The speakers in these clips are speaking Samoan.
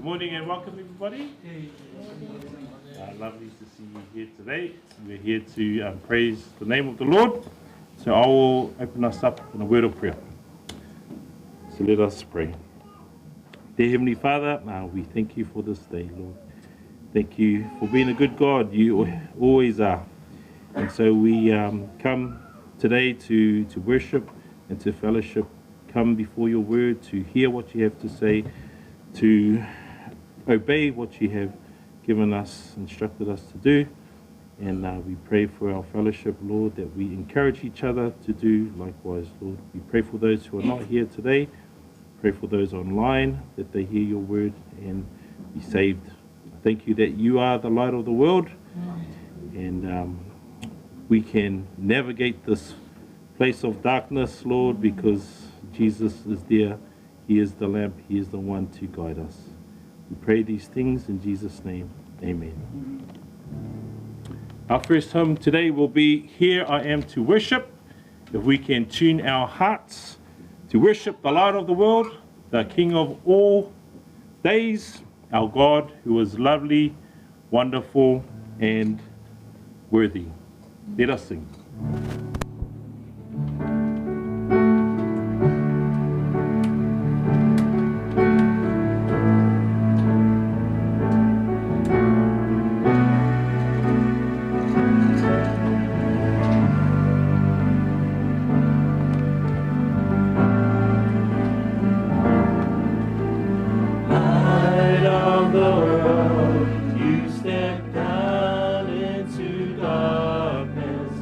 Good morning and welcome, everybody. Lovely to see you here today. We're here to praise the name of the Lord. So I will open us up in a word of prayer. So let us pray. Dear Heavenly Father, we thank you for this day, Lord. Thank you for being a good God. You always are. And so we come today to worship and to fellowship, come before your word to hear what you have to say, to obey what you have given us, instructed us to do. And we pray for our fellowship, Lord, that we encourage each other to do likewise, Lord. We pray for those who are not here today. Pray for those online, that they hear your word and be saved. Thank you that you are the light of the world, and we can navigate this place of darkness, Lord, because Jesus is there. He is the lamp. He is the one to guide us. We pray these things in Jesus' name. Amen. Our first hymn today will be Here I Am to Worship. If we can tune our hearts to worship the light of the world, the King of all days, our God who is lovely, wonderful, and worthy. Let us sing. Down into darkness.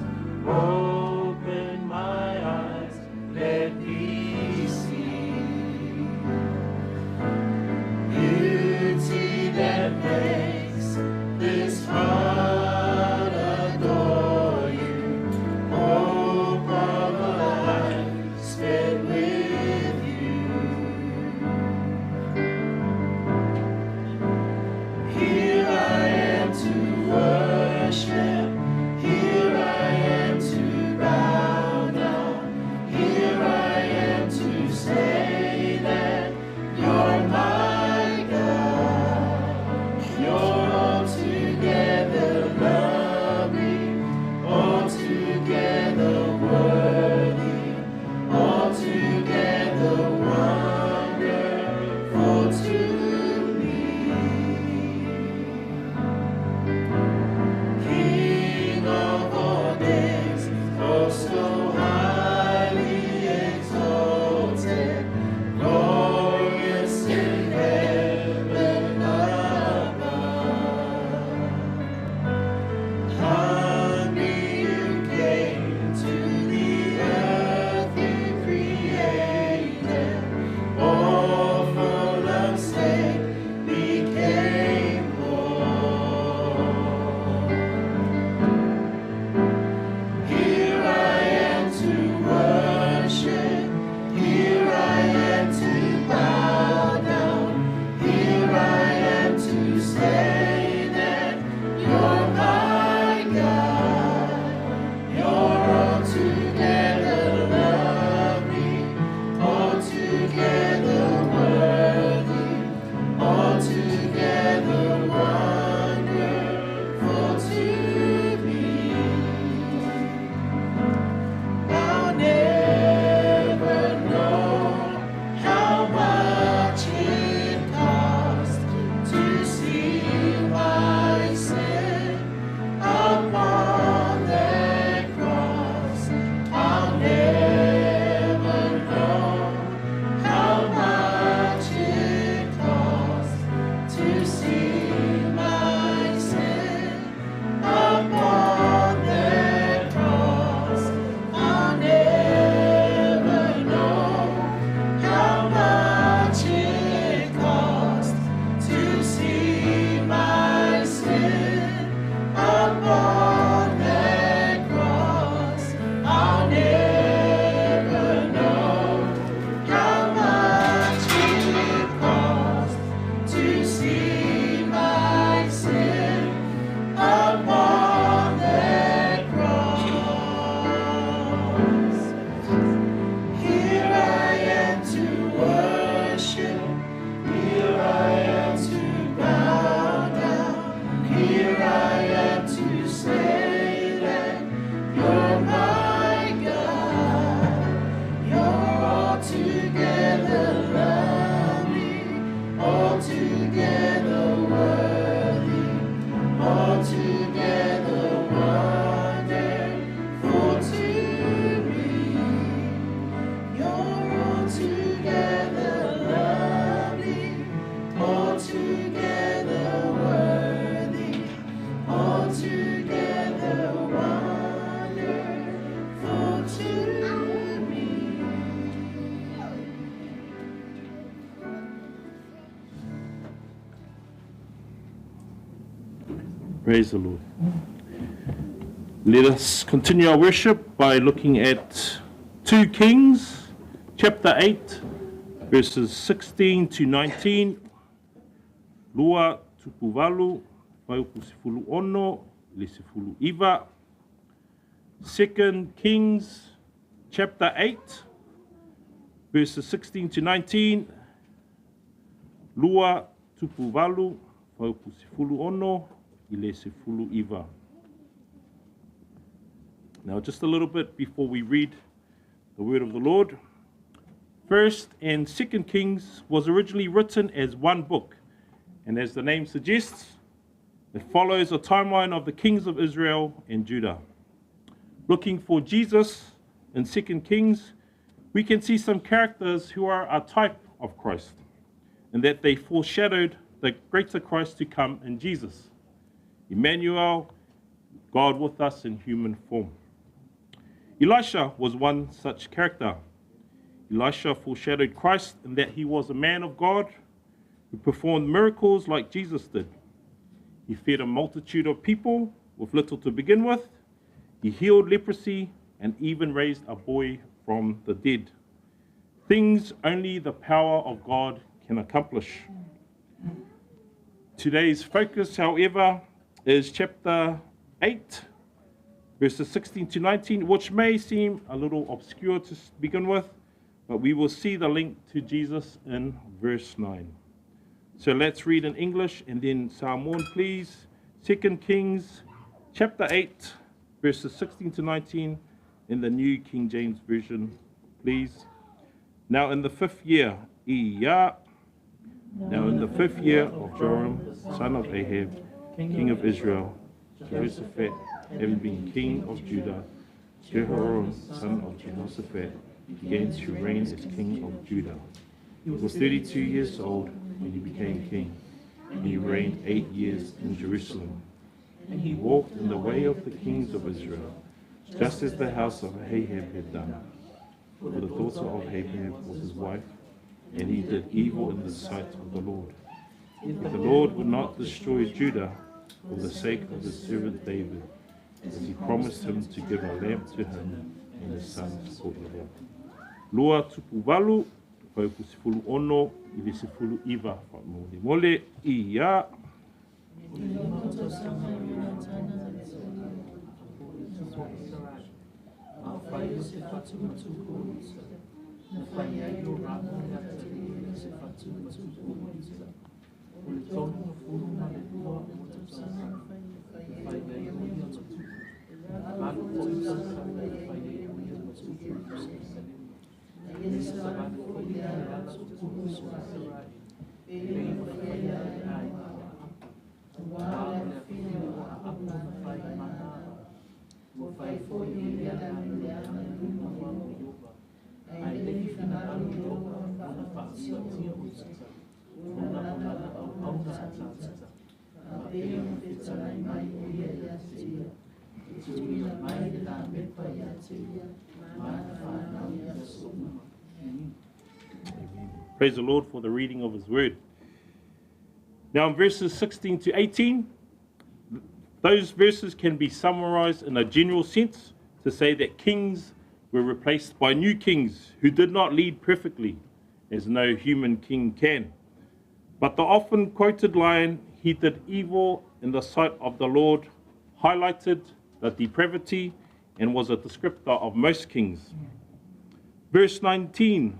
Praise the Lord. Let us continue our worship by looking at 2 Kings chapter 8 verses 16 to 19. Lua tupu valu, fuaiupu 16 i le 19. 2 Kings chapter 8 verses 16 to 19. Lua tupu valu, fuaiupu 16 i le 19. Now just a little bit before we read the word of the Lord. First and Second Kings was originally written as one book, and as the name suggests, it follows a timeline of the kings of Israel and Judah. Looking for Jesus in 2 Kings, we can see some characters who are a type of Christ, and that they foreshadowed the greater Christ to come in Jesus. Emmanuel, God with us in human form. Elisha was one such character. Elisha foreshadowed Christ in that he was a man of God who performed miracles like Jesus did. He fed a multitude of people with little to begin with. He healed leprosy and even raised a boy from the dead. Things only the power of God can accomplish. Today's focus, however, is chapter 8, verses 16 to 19, which may seem a little obscure to begin with, but we will see the link to Jesus in verse 9. So let's read in English and then Samoan, please. 2 Kings chapter 8, verses 16 to 19 in the New King James Version, please. Now in the fifth year, Iya. Now in the fifth year of Joram, son of Ahab, king of Israel, Jehoshaphat, having been king of Judah, Jehoram, son of Jehoshaphat, began to reign as king of Judah. He was 32 years old when he became king, and he reigned 8 years in Jerusalem. And he walked in the way of the kings of Israel, just as the house of Ahab had done. For the daughter of Ahab was his wife, and he did evil in the sight of the Lord. But the Lord would not destroy Judah for the sake of his servant David, as he promised him to give a lamp to him and his sons forever. Lua tupu valu, fuaiupu 16 i le 19 faamolemole ia. Praise the Lord for the reading of his word. Now in verses 16 to 18, those verses can be summarized in a general sense to say that kings were replaced by new kings who did not lead perfectly, as no human king can. But the often quoted line, he did evil in the sight of the Lord, highlighted the depravity and was a descriptor of most kings. Verse 19,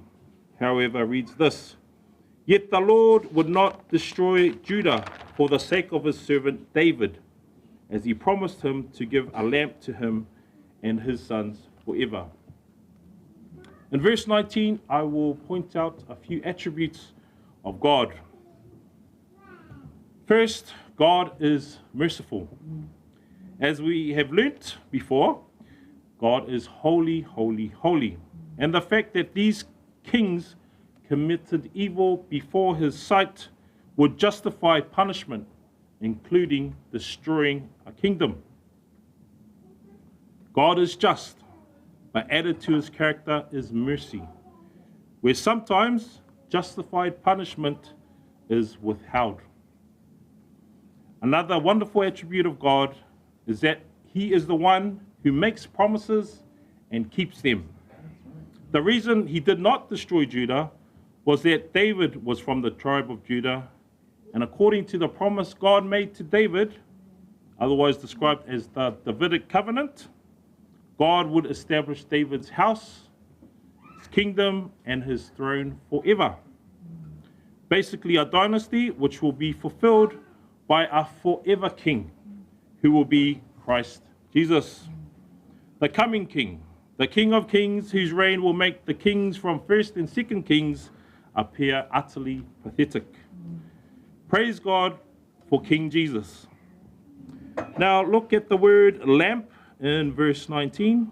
however, reads this: Yet the Lord would not destroy Judah for the sake of his servant David, as he promised him to give a lamp to him and his sons forever. In verse 19, I will point out a few attributes of God. First, God is merciful. As we have learnt before, God is holy, holy, holy. And the fact that these kings committed evil before his sight would justify punishment, including destroying a kingdom. God is just, but added to his character is mercy, where sometimes justified punishment is withheld. Another wonderful attribute of God is that He is the one who makes promises and keeps them. The reason He did not destroy Judah was that David was from the tribe of Judah, and according to the promise God made to David, otherwise described as the Davidic covenant, God would establish David's house, his kingdom, and his throne forever. Basically, a dynasty which will be fulfilled by a forever king, who will be Christ Jesus, the coming king, the King of kings, whose reign will make the kings from 1st and 2nd Kings appear utterly pathetic. Praise God for King Jesus. Now look at the word lamp in verse 19.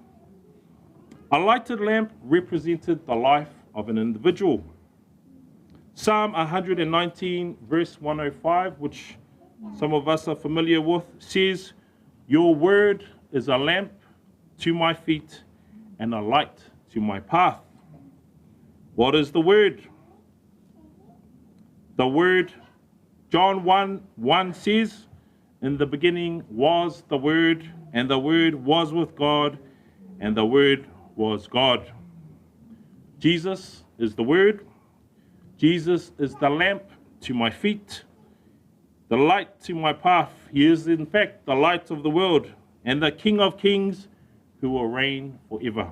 A lighted lamp represented the life of an individual. Psalm 119 verse 105, which some of us are familiar with, says, "Your word is a lamp to my feet and a light to my path." What is the word? The word, John 1:1 says, "In the beginning was the Word, and the Word was with God, and the Word was God." Jesus is the Word. Jesus is the lamp to my feet, the light to my path. He is, in fact, the light of the world and the King of kings who will reign forever.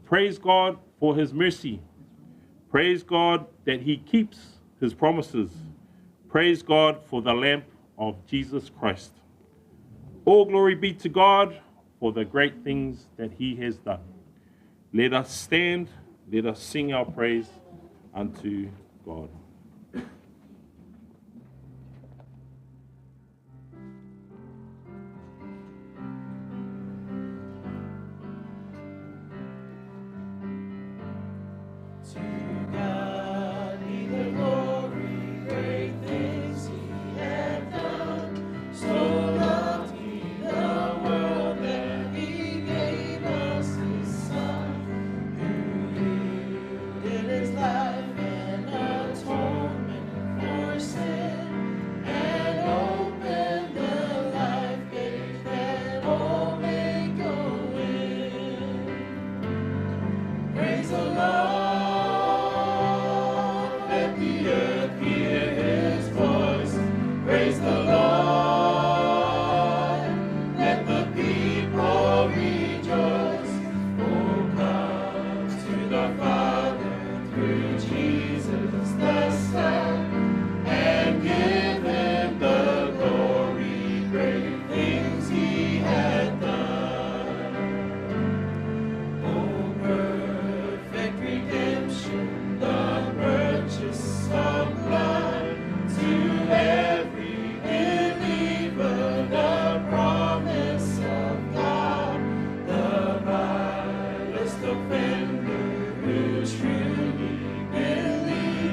Praise God for his mercy. Praise God that he keeps his promises. Praise God for the lamp of Jesus Christ. All glory be to God for the great things that he has done. Let us stand, let us sing our praise unto God. Offender who truly believes.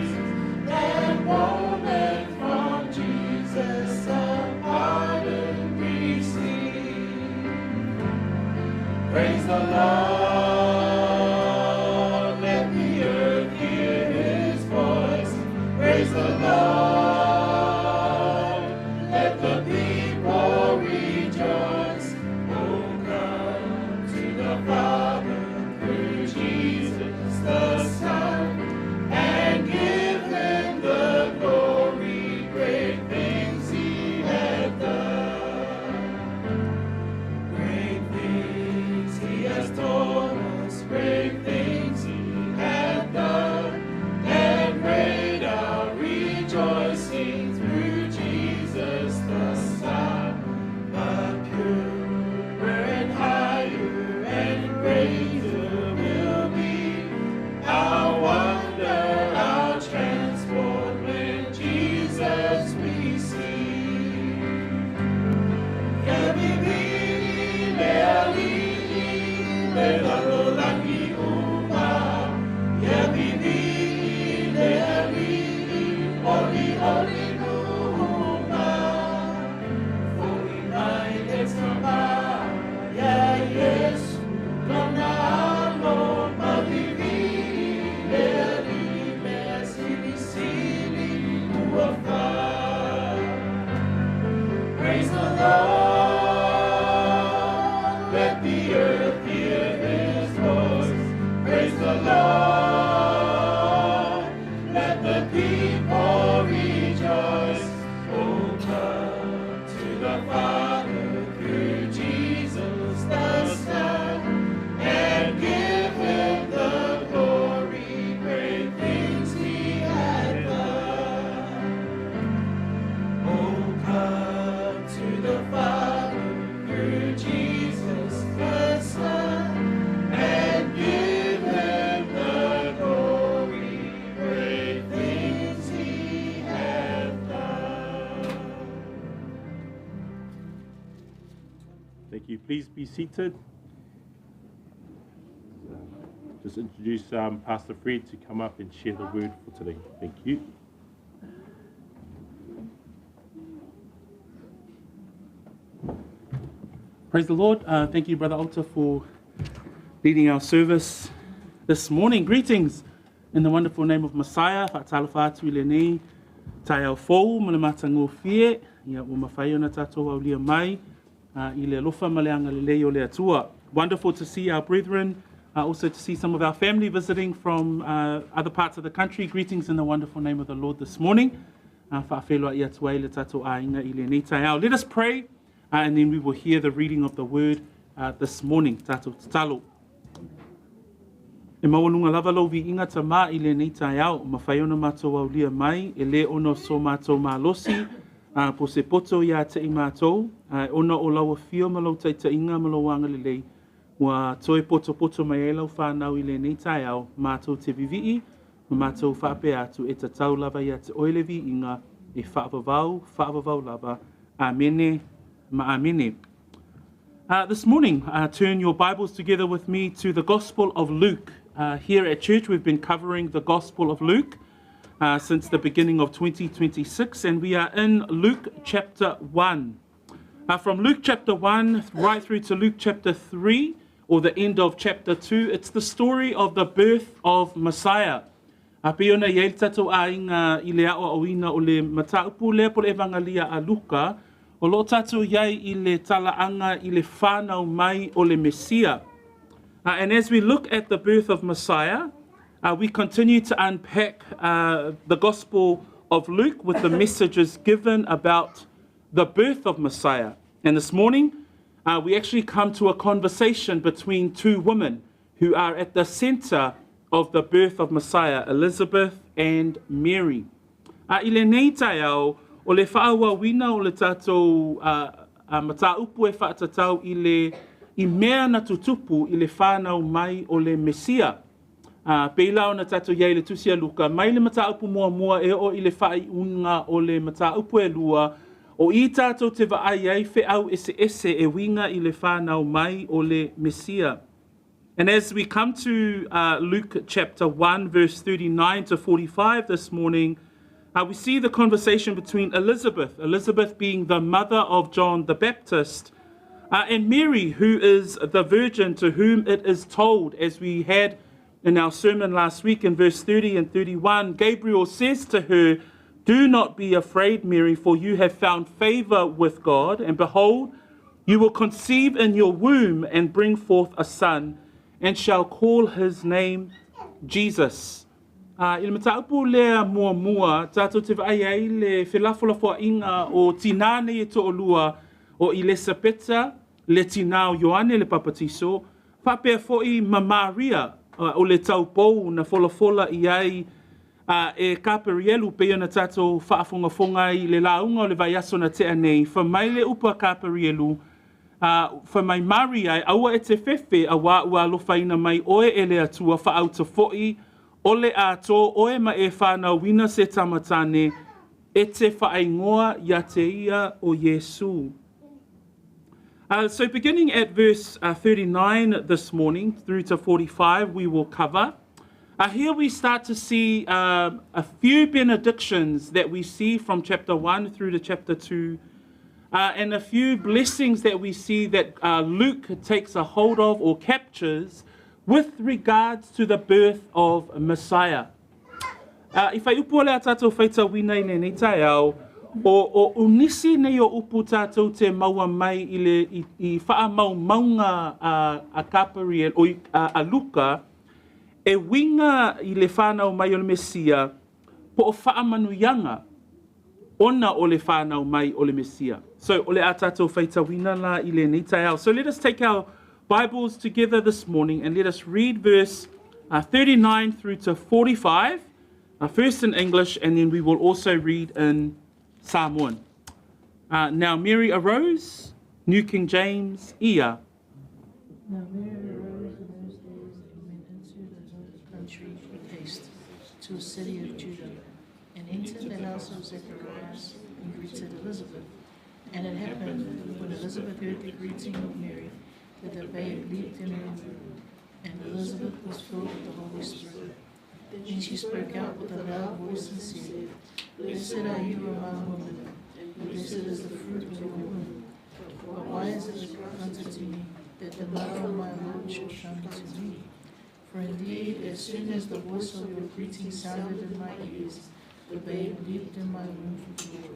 Thank you. Please be seated. Just introduce Pastor Fred to come up and share the word for today. Thank you. Praise the Lord. Thank you, Brother Alta, for leading our service this morning. Greetings in the wonderful name of Messiah. Fa'atalofa atu i lenei taeao fou ma le matagofie. Ia ua mafai ona tatou aulia mai i le alofa ma le agalelei o le Atua. Wonderful to see our brethren, also to see some of our family visiting from other parts of the country. Greetings in the wonderful name of the Lord this morning. Fa'afeiloai atu ai le tatou aiga i lenei taeao. Let us pray, and then we will hear the reading of the word this morning. Tatou tatalo. E maualuga lava lou viiga Tamā i lenei taeao, mafai ona matou aulia mai, e le ona o so matou malosi, po o se poto ia te i matou, ae ona o lau afio ma lou taitaiga ma lou agalelei, ua toe potopoto mai ai lau fanau i lenei taeao, matou te vivii, ma matou faapea atu e tatau lava ia te oe le viiga e faavavau, faavavau lava. Amene ma amene. This morning, turn your Bibles together with me to the Gospel of Luke. Here at church, we've been covering the Gospel of Luke since the beginning of 2026, and we are in Luke chapter 1. From Luke chapter 1 right through to Luke chapter 3, or the end of chapter 2, it's the story of the birth of Messiah. A pei ona i ai le tatou aiga i le aoaoina o le mataupu lea po o le Evangelia a Luka, o lo o tatou i ai i le talaaga i le whanau mai o le Mesia. And as we look at the birth of Messiah, we continue to unpack the Gospel of Luke with the messages given about the birth of Messiah. And this morning, we actually come to a conversation between two women who are at the center of the birth of Messiah, Elizabeth and Mary. I lenei taeao, o le faaauauina o le tatou mataupu e faatatau i le i mea na tutupu i le whanau mai o le Mesia. Pei la ona tatou i ai i le tusi a Luka, mai le mataupu muamua e oo i le faaiuga o le mataupu e lua, o i tatou te vaai ai feau eseese e uiga i le whanau mai o le Mesia. And as we come to Luke chapter 1, verse 39 to 45 this morning, we see the conversation between Elizabeth, Elizabeth being the mother of John the Baptist, and Mary, who is the virgin to whom it is told, as we had in our sermon last week in verse 30 and 31, Gabriel says to her, "Do not be afraid, Mary, for you have found favor with God, and behold, you will conceive in your womb and bring forth a son, and shall call his name Jesus." I le mataupu lea muamua, tatou te vaai ai le felafolafoaiga o tinā nei e toalua o Ilesapeta, le tinā o Ioane le Papatiso, faapea foi ma Maria, o le taupou na folafola i ai e Kaperielu pei ona tatou faafogafoga ai i le lauga o le vaiaso na tea nei, fai mai le upu a Kaperielu, fai mai Maria e aua e te fefe auā ua alofaina mai oe e le Atua faauta foi o le a tō oe ma e whanauina se tama tāne e te faaigoa ia te ia o Iesu. So beginning at verse 39 this morning through to 45 we will cover. Here we start to see a few benedictions that we see from chapter 1 through to chapter 2, and a few blessings that we see that Luke takes a hold of or captures with regards to the birth of Messiah. I whaiupu o le a tatou faitauina i lenei taeao, o nisi nei o upu tatou te maua mai i le i faamaumauga a Kapariel, o a Luka, e uiga i le whanau mai o le Mesia, po o faamanuiaga ona o le whanau mai o le Mesia. So, o le a tatou faitauina la i lenei taeao. So let us take our Bibles together this morning and let us read verse 39 through to 45, first in English, and then we will also read in Samoan. Now Mary arose, New King James, Ia. Now Mary arose in those days and went into the hill country with haste to a city of Judah, and entered the house of Zacharias and greeted Elizabeth. And it happened, when Elizabeth heard the greeting of Mary, that the babe leaped in her womb, and Elizabeth was filled with the Holy Spirit. Then she spoke out with a loud voice and said, Blessed are you among women, and blessed is the fruit of your womb. But why is it granted to me that the mother of my Lord should come to me? For indeed, as soon as the voice of your greeting sounded in my ears, the babe leaped in my womb for joy.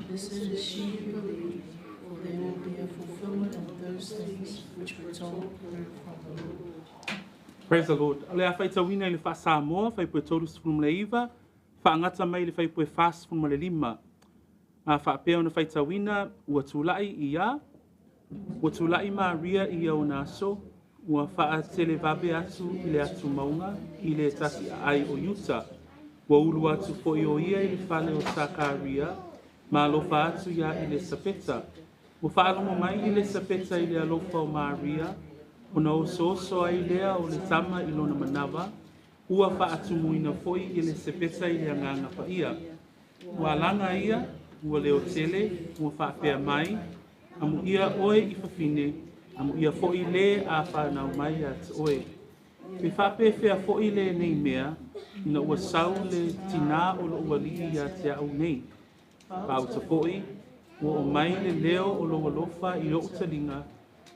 Blessed is she who believed, for there will be a fulfillment of those things which were told her from the Lord. Praise the Lord. O le a faitauina i le faa-Samoa, fuaiupu 39, faagata mai le fuaiupu 45. A faapea ona faitauina, ua tulai ia, ua tulai Maria i ia ona aso, ua faatelevave atu i le atumauga i le tasi aai o Iuta. Ua ulu atu foi o ia i le fale o Sakaria, ma alofa atu iā Ilesapeta. Ua faalogo mai Ilesapeta i le alofa o Maria, ona osooso ai lea o le tama i lona manava, ua faatumuina foi Ilesapeta i le Agaga Paia. Ua alaga ia, ua leotele, ua faapea mai, Amuia oe i fafine, amuia foi le a fanau mai ia te oe. Pe faapefea foi lenei mea, ina ua sau le tinā o lou Alii ia te a'u nei? Faauta foi, ua oo mai le leo o lou alofa i o'u taliga,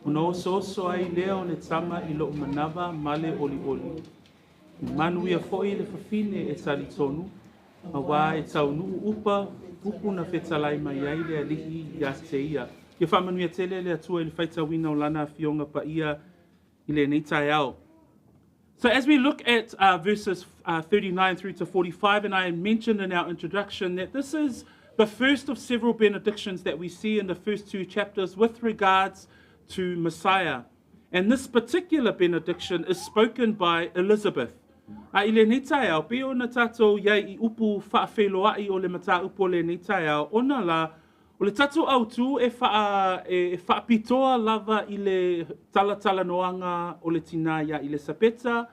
ona osooso ai lea o le tama i lo'u manava ma le olioli. E manuia foi le fafine e talitonu, auā e taunuu upa upu na fetalai mai ai le Alii ia te ia. Ia faamanuia tele le Atua i le faitauina o Lana Afioga Paia i lenei taeao. So as we look at verses 39 through to 45, and I mentioned in our introduction that this is the first of several benedictions that we see in the first two chapters with regards to Messiah. And this particular benediction is spoken by Elizabeth. A i lenei taeao, pei ona tatou i ai i upu faafeiloai o le mataupu o lenei taeao, ona la, o le tatou autū e wha, e, e faapitoa lava i le talatalanoaga o le tinā iā Ilesapeta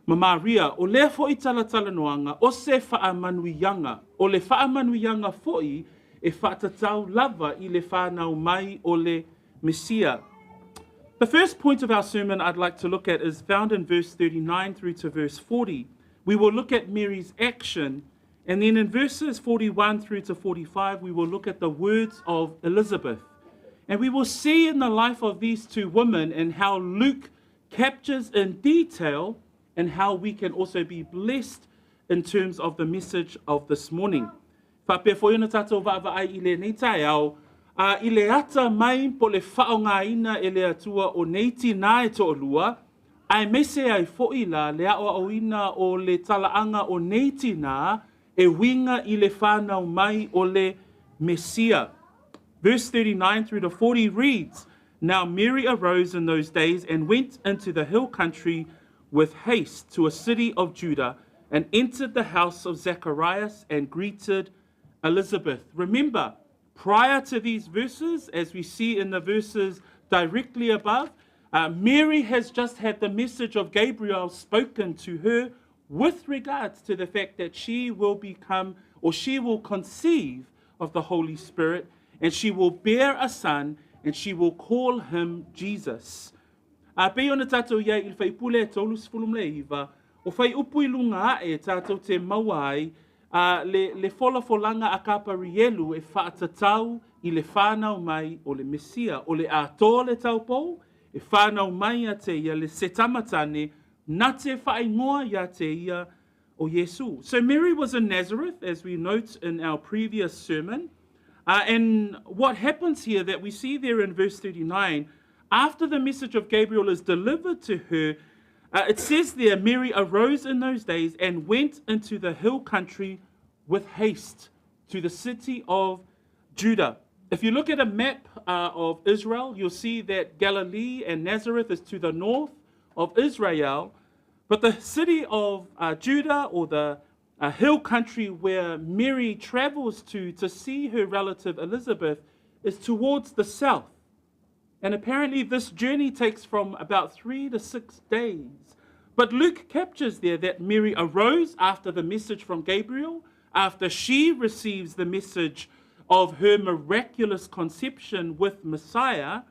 ma Maria. O lea foi talatalanoaga o se faamanuiaga. O le faamanuiaga foi e faatatau lava i le fanau mai o le Mesia. The first point of our sermon I'd like to look at is found in verse 39 through to verse 40. We will look at Mary's action, and then in verses 41 through to 45, we will look at the words of Elizabeth. And we will see in the life of these two women and how Luke captures in detail and how we can also be blessed in terms of the message of this morning. Faapea foi ona tatou vaavaai i lenei taeao, a i le atamai po o le faaaogaina e le Atua o nei tinā e toalua, aemaise ai foi la le aoaoina o le talaaga o nei tinā e uiga i le fanau mai o le Mesia. Verse 39 through to 40 reads, Now Mary arose in those days and went into the hill country with haste to a city of Judah and entered the house of Zacharias and greeted Elizabeth. Remember, prior to these verses, as we see in the verses directly above, Mary has just had the message of Gabriel spoken to her with regards to the fact that she will become or she will conceive of the Holy Spirit and she will bear a son and she will call him Jesus. A pei ona tatou i ai i le fuaipule e 39, o fuaiupu i luga ae tatou te maua ai a le, le folafolaga a Kaparielu e faatatau i le fanau mai o le Mesia, o le atoa le taupou e fanau mai ia te ia le se tama tane na te faaigoa ia te ia o Iesu. So Mary was in Nazareth, as we note in our previous sermon. And what happens here that we see there in verse 39, after the message of Gabriel is delivered to her, it says there, Mary arose in those days and went into the hill country with haste to the city of Judah. If you look at a map of Israel, you'll see that Galilee and Nazareth is to the north of Israel. But the city of Judah, or the hill country where Mary travels to see her relative Elizabeth, is towards the south. And apparently, this journey takes from about 3 to 6 days. But Luke captures there that Mary arose after the message from Gabriel, after she receives the message of her miraculous conception with Messiah,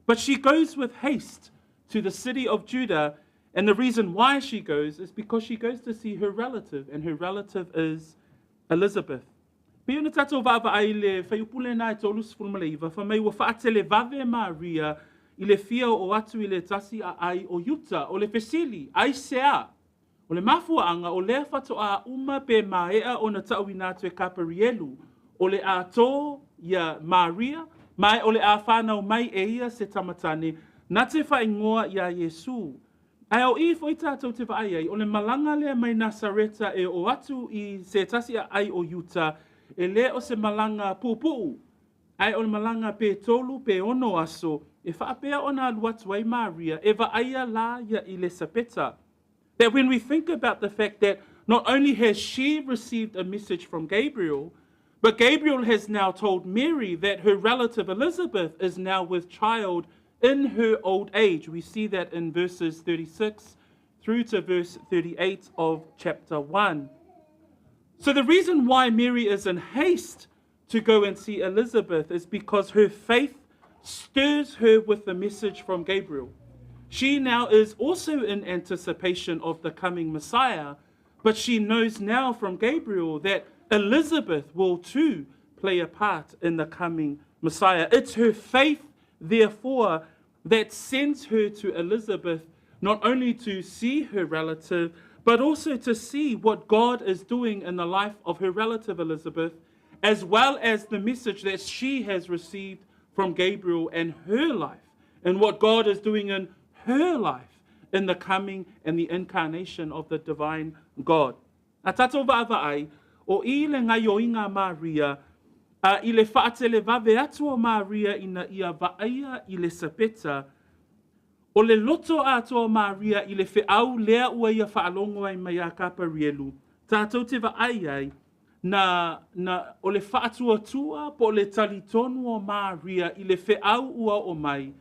but she goes with haste to the city of Judah. And the reason why she goes is because she goes to see her relative, and her relative is Elizabeth. Pei ona tātou vaavaai i le fuaiupu lena e 39, fai mai ua faatelevave Maria i le fia oo atu i le tasi aai o Iuta. O le fesili, aisea? O le mafuaanga, o lea faatoa uma pe maea ona tauina atu e Kaparielu, o le a tō ia Maria, ma o le a whānau mai e ia se tamatane, na te whaingoa iā Iesu. Ae o i foʻi tātou te vaai ai, o le malaga lea mai Nasareta e oo atu i se tasi aai o Iuta, e le o se malaga puupuu, ae o le malaga pe tolu pe ono aso, e faapea ona alu atu ai Maria e vaaia lā ia Ilesapeta. That when we think about the fact that not only has she received a message from Gabriel, but Gabriel has now told Mary that her relative Elizabeth is now with child in her old age. We see that in verses 36 through to verse 38 of chapter 1. So the reason why Mary is in haste to go and see Elizabeth is because her faith stirs her with the message from Gabriel. She now is also in anticipation of the coming Messiah, but she knows now from Gabriel that Elizabeth will too play a part in the coming Messiah. It's her faith, therefore, that sends her to Elizabeth, not only to see her relative, but also to see what God is doing in the life of her relative Elizabeth, as well as the message that she has received from Gabriel and her life, and what God is doing in her life in the coming and the incarnation of the divine God. A tātou vaavaai, o i le gaoioiga a Maria, a i le faatelevave atu o Maria ina ia vaaia Ilesapeta, o le loto atoa o Maria i le feau lea ua ia faalogo ai mai iā Kaparielu, tātou te vaai ai, na, na, o le faatuatua po o le talitonu o Maria i le feau ua oo mai,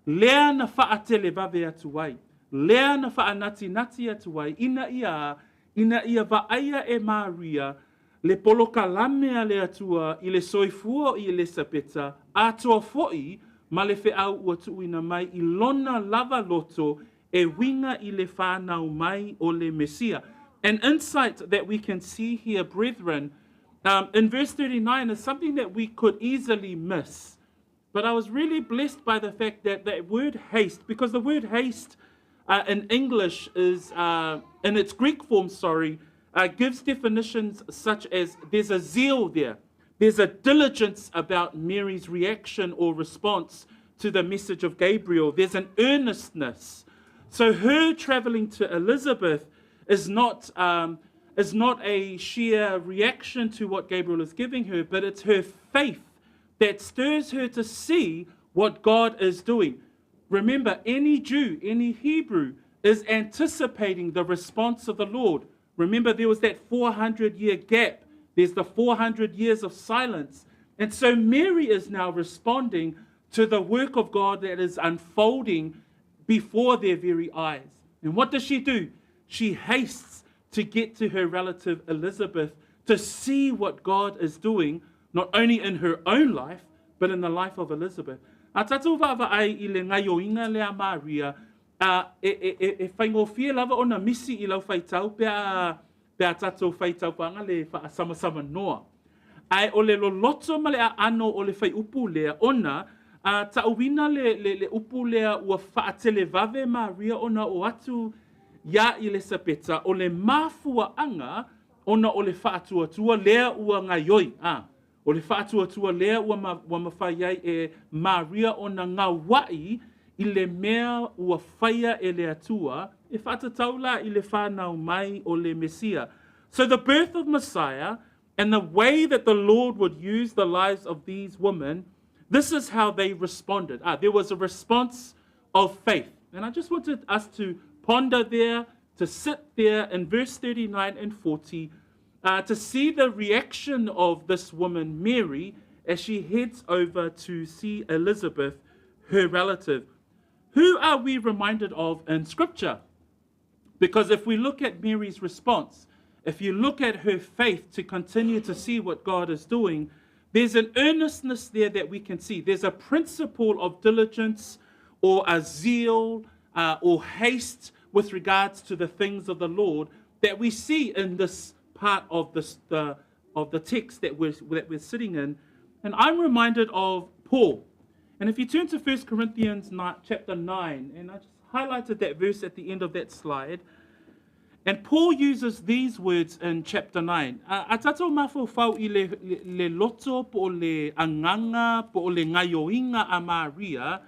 lea na faatelevave atu ai, lea na faanatinati atu ai, ina ia, ina ia vaaia e Maria le polokalame a le Atua i le soifua o Ilesapeta, atoa foʻi ma le feau ua tuuina mai i lona lava loto e uiga i le fanau mai o le Mesia. An insight that we can see here, brethren, in verse 39 is something that we could easily miss. But I was really blessed by the fact that that word haste, because the word haste in English is, in its Greek form, sorry, gives definitions such as there's a zeal there, there's a diligence about Mary's reaction or response to the message of Gabriel, there's an earnestness. So her traveling to Elizabeth is not, is not a sheer reaction to what Gabriel is giving her, but it's her faith that stirs her to see what God is doing. Remember, any Jew, any Hebrew is anticipating the response of the Lord. Remember, there was that 400 year gap. There's the 400 years of silence. And so Mary is now responding to the work of God that is unfolding before their very eyes. And what does she do? She hastes to get to her relative Elizabeth to see what God is doing, not only in her own life, but in the life of Elizabeth. A tātou vaavaai i le gaoioiga lea a Maria, a e, e, e, e faigofie lava ona misi i lau faitau pe a, pe a tātou faitau paga le faasamasama noa. Ae o le loloto ma le aano o le fuaiupu lea, ona a tauina le, le, le upu lea ua faatelevave Maria ona oo atu iā Ilesapeta, o le mafuaaga ona o le faatuatua lea ua gaoioi, a, o le faatuatua lea ua, ma, ua mafai ai e Maria ona gauaʻi i le mea ua faia e le Atua e faatatau la i le fanau mai o le Mesia. So the birth of Messiah and the way that the Lord would use the lives of these women, this is how they responded. Ah, there was a response of faith. And I just wanted us to ponder there, to sit there in verse 39 and 40, to see the reaction of this woman, Mary, as she heads over to see Elizabeth, her relative. Who are we reminded of in Scripture? Because if we look at Mary's response, if you look at her faith to continue to see what God is doing, There's an earnestness there that we can see. There's a principle of diligence or a zeal or haste with regards to the things of the Lord that we see in this part of, this, the, of the text that we're, that we're sitting in. And I'm reminded of Paul. And if you turn to 1 Corinthians 9, chapter 9, and I just highlighted that verse at the end of that slide. And Paul uses these words in chapter 9. A tātou mafaufau i le, le, le loto po o le agaga po o le gaioiga a Maria,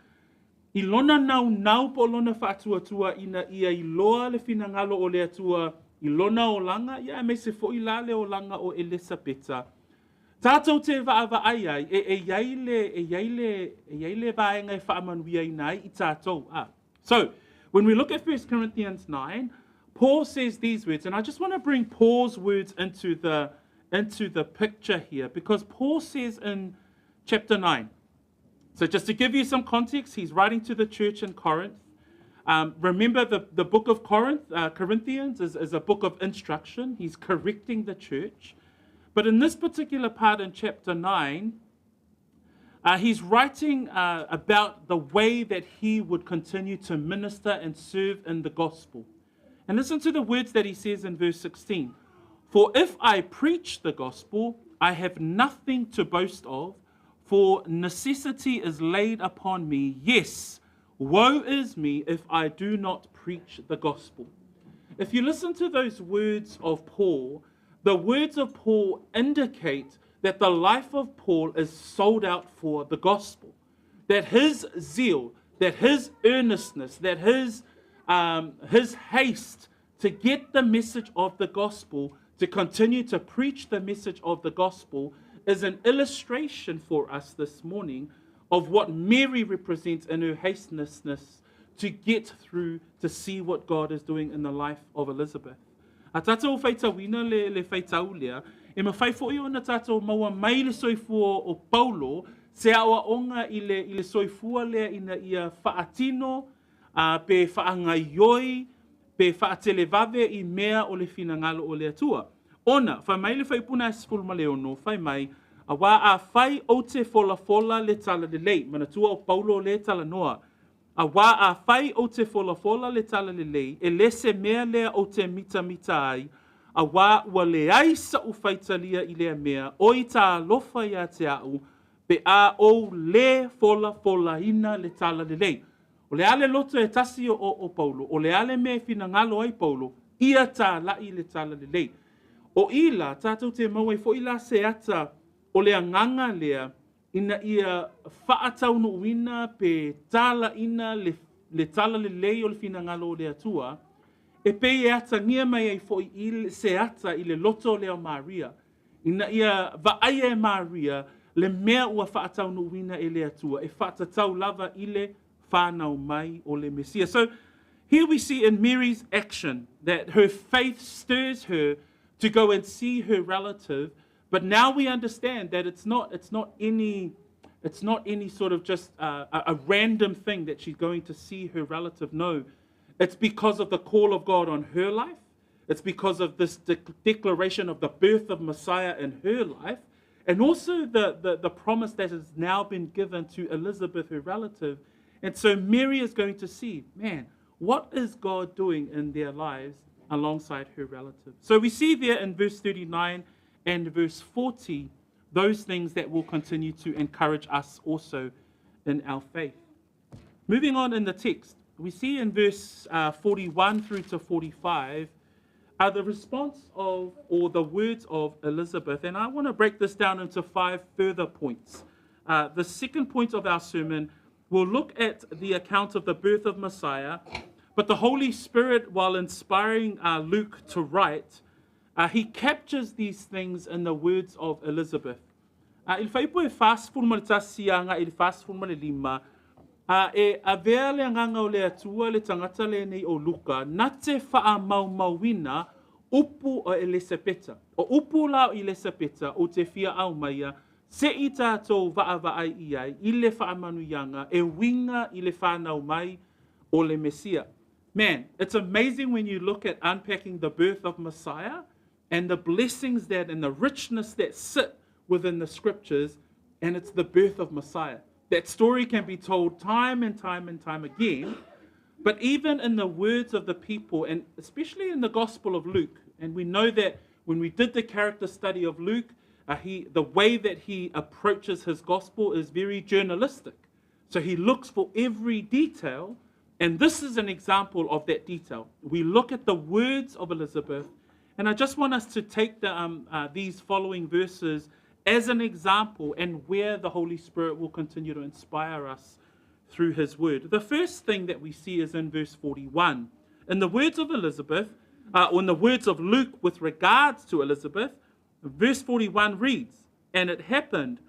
i lona naunau po o lona faatuatua ina ia iloa le finagalo o le Atua i lona olaga, ia aemaise foi la le olaga o Elisapeta. Tātou te vaavaai ai, e, e iai le, e iai le, e iai le vaega e faamanuiaina ai i tātou. Ah. So, when we look at 1 Corinthians 9, Paul says these words, and I just want to bring Paul's words into the, into the picture here, because Paul says in chapter 9, so just to give you some context, he's writing to the church in Corinth. Remember, the, the book of Corinth, Corinthians is, is a book of instruction. He's correcting the church. But in this particular part in chapter 9, he's writing about the way that he would continue to minister and serve in the gospel. And listen to the words that he says in verse 16 For if I preach the gospel, I have nothing to boast of, for necessity is laid upon me. Yes, woe is me if I do not preach the gospel. If you listen to those words of Paul, the words of Paul indicate that the life of Paul is sold out for the gospel. That his zeal, that his earnestness, that his, his haste to get the message of the gospel, to continue to preach the message of the gospel, is an illustration for us this morning of what Mary represents in her hastelessness to get through to see what God is doing in the life of Elizabeth. A tātou whaitauina le, le whaitau lea, e mawhai fo'i ona tātou maua mai le soifua o Paulo, se aoaoga i le, i le soifua lea ina ia faatino, a pe whaangaioi, pe whaatelevave i mea o le finagalo o le Atua. Ona, fai mai le faipuna e sefulu ma le ono, fai mai, Auā afai ou te folafola le talalelei, manatua o Paulo lea talanoa, auā afai ou te folafola le talalelei, e le se mea lea ou te mitamita ai, auā ua leai saʻu faitalia i lea mea, oi talofa ia te a'u, pe a ou lē folafolaina le talalelei. O le a le loto e tasi o, o Paulo, o le a le mea e finagalo ai Paulo, ia tālaʻi le talalelei. O i la, tātou te mau ai foʻi la se ata o le agaga lea ina ia faataunuuina pe tālaʻina le, le talalelei o le finagalo o le Atua, e pei e atagia mai ai foʻi i se ata i le loto lea o Maria, ina ia vaaia e Maria le mea ua faataunuuina e le Atua, e faatatau lava i le whānau mai o le Mesia. So here we see in Mary's action that her faith stirs her to go and see her relative, but now we understand that it's not, it's not any it's not any sort of just a, a random thing that she's going to see her relative. No, it's because of the call of God on her life. It's because of this de- declaration of the birth of Messiah in her life. And also the, the, the promise that has now been given to Elizabeth, her relative. And so Mary is going to see, man, what is God doing in their lives alongside her relative? So we see there in verse 39 and verse 40 those things that will continue to encourage us also in our faith. Moving on in the text, we see in verse 41 through to 45 are the response of, or the words of Elizabeth. And I want to break this down into five further points. The second point of our sermon will look at the account of the birth of Messiah, but the Holy Spirit, while inspiring Luke to write, he captures these things in the words of Elizabeth. I le fuaiupu e 41 agai i le 45, a e avea le agaga o le Atua le tagata lenei o Luka, na te faamaumauina upu o Elisapeta. O upu la o Elisapeta ou te fia aumaia, seʻi tātou vaavaai i ai i le faamanuiaga e uiga i le whānau mai o le Mesia. Man, it's amazing when you look at unpacking the birth of Messiah and the blessings that and the richness that sit within the scriptures, and it's the birth of Messiah. That story can be told time and time and time again, but even in the words of the people, and especially in the Gospel of Luke, and we know that when we did the character study of Luke, uh, he, the way that he approaches his gospel is very journalistic. So he looks for every detail, and this is an example of that detail. We look at the words of Elizabeth, and I just want us to take the, um, uh, these following verses as an example and where the Holy Spirit will continue to inspire us through his word. The first thing that we see is in verse 41. In the words of Elizabeth, uh, or in the words of Luke with regards to Elizabeth, verse 41 reads, And it happened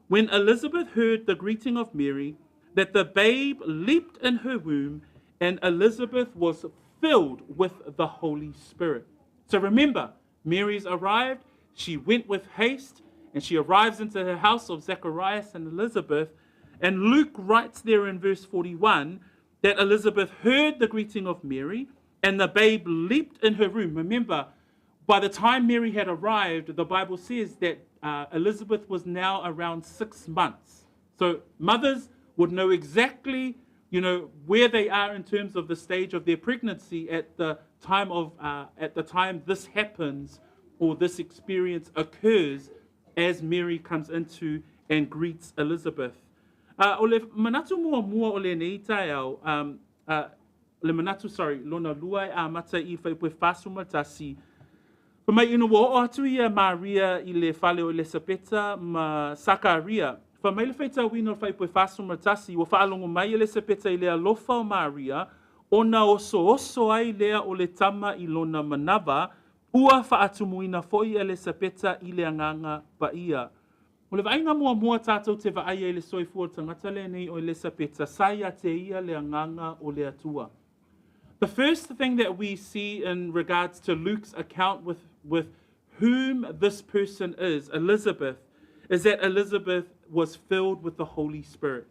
when Elizabeth heard the greeting of Mary that the babe leaped in her womb, and Elizabeth was filled with the Holy Spirit. So remember, Mary's arrived, she went with haste, and she arrives into the house of Zacharias and Elizabeth. And Luke writes there in verse 41 that Elizabeth heard the greeting of Mary and the babe leaped in her room. Remember, by the time Mary had arrived, the Bible says that uh, Elizabeth was now around six months. So mothers would know exactly, you know, where they are in terms of the stage of their pregnancy at the time of uh, at the time this happens or this experience occurs as Mary comes into and greets Elizabeth. Uh, o le manatu mua mua o le nei taeao, um, uh, le manatu, sorry, lona lua e amata i whaipoe whasuma tasi. Fa mai ina ua oo atu ia Maria i le fale o Elesapeta ma Sakaria. Fa mai le faitauina o le whaipoe whasuma tasi, ua whaalongo mai Elesapeta i le alofa o Maria, ona osooso ai lea o le tama i lona manava, ua faatumuina foi Elesapeta i le Agaga Paia. O le vaaiga muamua tātou te vaai ai i le soifua o le tagata lenei o Elesapeta, sa ia te ia le Agaga o le Atua. The first thing that we see in regards to Luke's account with, with whom this person is, Elizabeth, is that Elizabeth was filled with the Holy Spirit.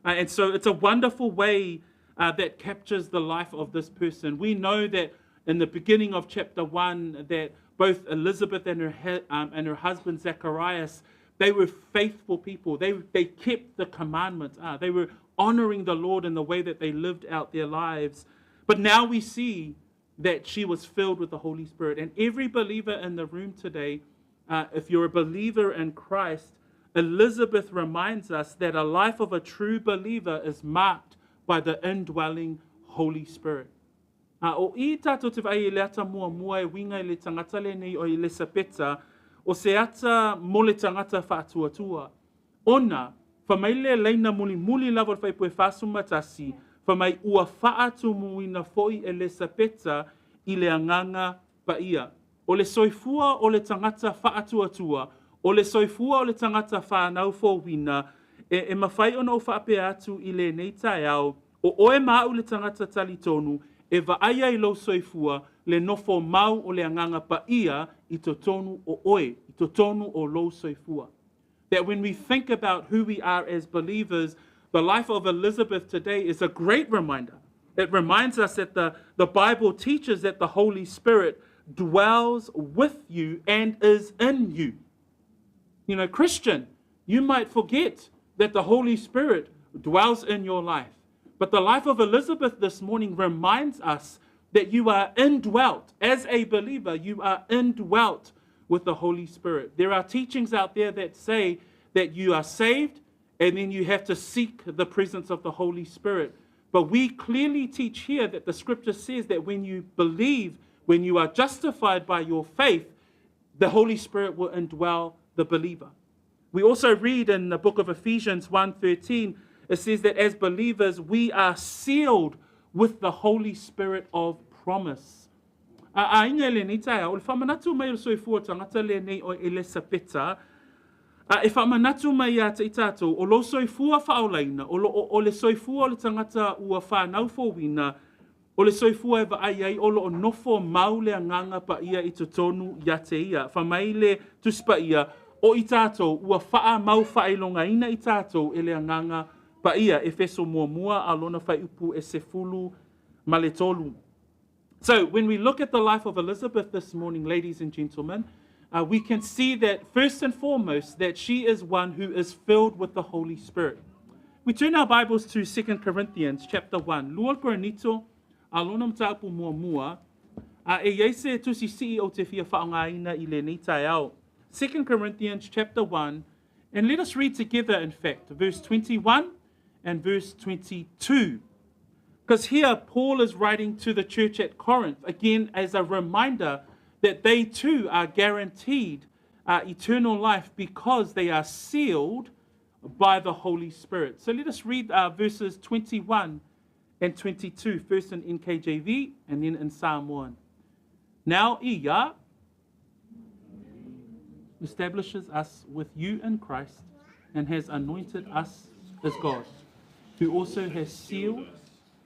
Uh, and so it's a wonderful way uh, that captures the life of this person. We know that in the beginning of chapter 1 that both Elizabeth and her, um, and her husband Zacharias, they were faithful people. They, they kept the commandments. Uh, they were honoring the Lord in the way that they lived out their lives. But now we see that she was filled with the Holy Spirit. And every believer in the room today, uh, if you're a believer in Christ, Elizabeth reminds us that a life of a true believer is marked by the indwelling Holy Spirit. A o i tātou te vaai i le ata muamua e winga i le tangata lenei o Elisapeta, o se ata mo le tangata whaatuatua. Ona, fa mai le laina mulimuli lava o le faipue 41, fa mai ua faatumuina foi Elisapeta i le Agaga Paia. O le soifua o le tagata faatuatua, o le soifua o le tagata whānau fōwina, e, e mawhai ona o whaapea atu i lenei taeao, o oe ma au le tagata talitonu, e vaai ai lou soifua, le nofo mau o le Agaga Paia i totonu o oe, i totonu o lou soifua. That when we think about who we are as believers, the life of Elizabeth today is a great reminder. It reminds us that the, the Bible teaches that the Holy Spirit dwells with you and is in you. You know, Christian, you might forget that the Holy Spirit dwells in your life. But the life of Elizabeth this morning reminds us that you are indwelt. As a believer, you are indwelt with the Holy Spirit. There are teachings out there that say that you are saved and then you have to seek the presence of the Holy Spirit. But we clearly teach here that the scripture says that when you believe, when you are justified by your faith, the Holy Spirit will indwell the believer. We also read in the book of Ephesians 1:13 it says that as believers we are sealed with the Holy Spirit of promise. A aiga i lenei taeao, o le faamanatu mai o le soifua tagata lenei o Elisapeta, a e faamanatu mai ia te i tātou, o lou soifua faaolaina, o, lo, o, o le soifua o le tagata ua whānau fōwina, o le soifua e vaai ai, o loo nofo mau le Agaga Paia i totonu ia te ia. Fa mai le Tusi Paia, o i tātou, ua faamau faailogaina i tātou e le Agaga Paia, Efeso muamua, a lona fuaiupu e sefulu ma le tolu. So, when we look at the life of Elizabeth this morning, ladies and gentlemen, uh, we can see that first and foremost that she is one who is filled with the Holy Spirit. We turn our Bibles to 2 Corinthians chapter 1. Lua Korinito, a lona mataupu muamua, a e iai se tusi sii ou te fia faaaogaina i lenei taeao. 2 Corinthians chapter 1, and let us read together, in fact, verse 21 and verse 22. Because here Paul is writing to the church at Corinth, again as a reminder that they too are guaranteed uh, eternal life because they are sealed by the Holy Spirit. So let us read uh, verses 21 and 22, first in NKJV and then in Psalm 1. Now, Iya establishes us with you in Christ and has anointed us as God, who also has sealed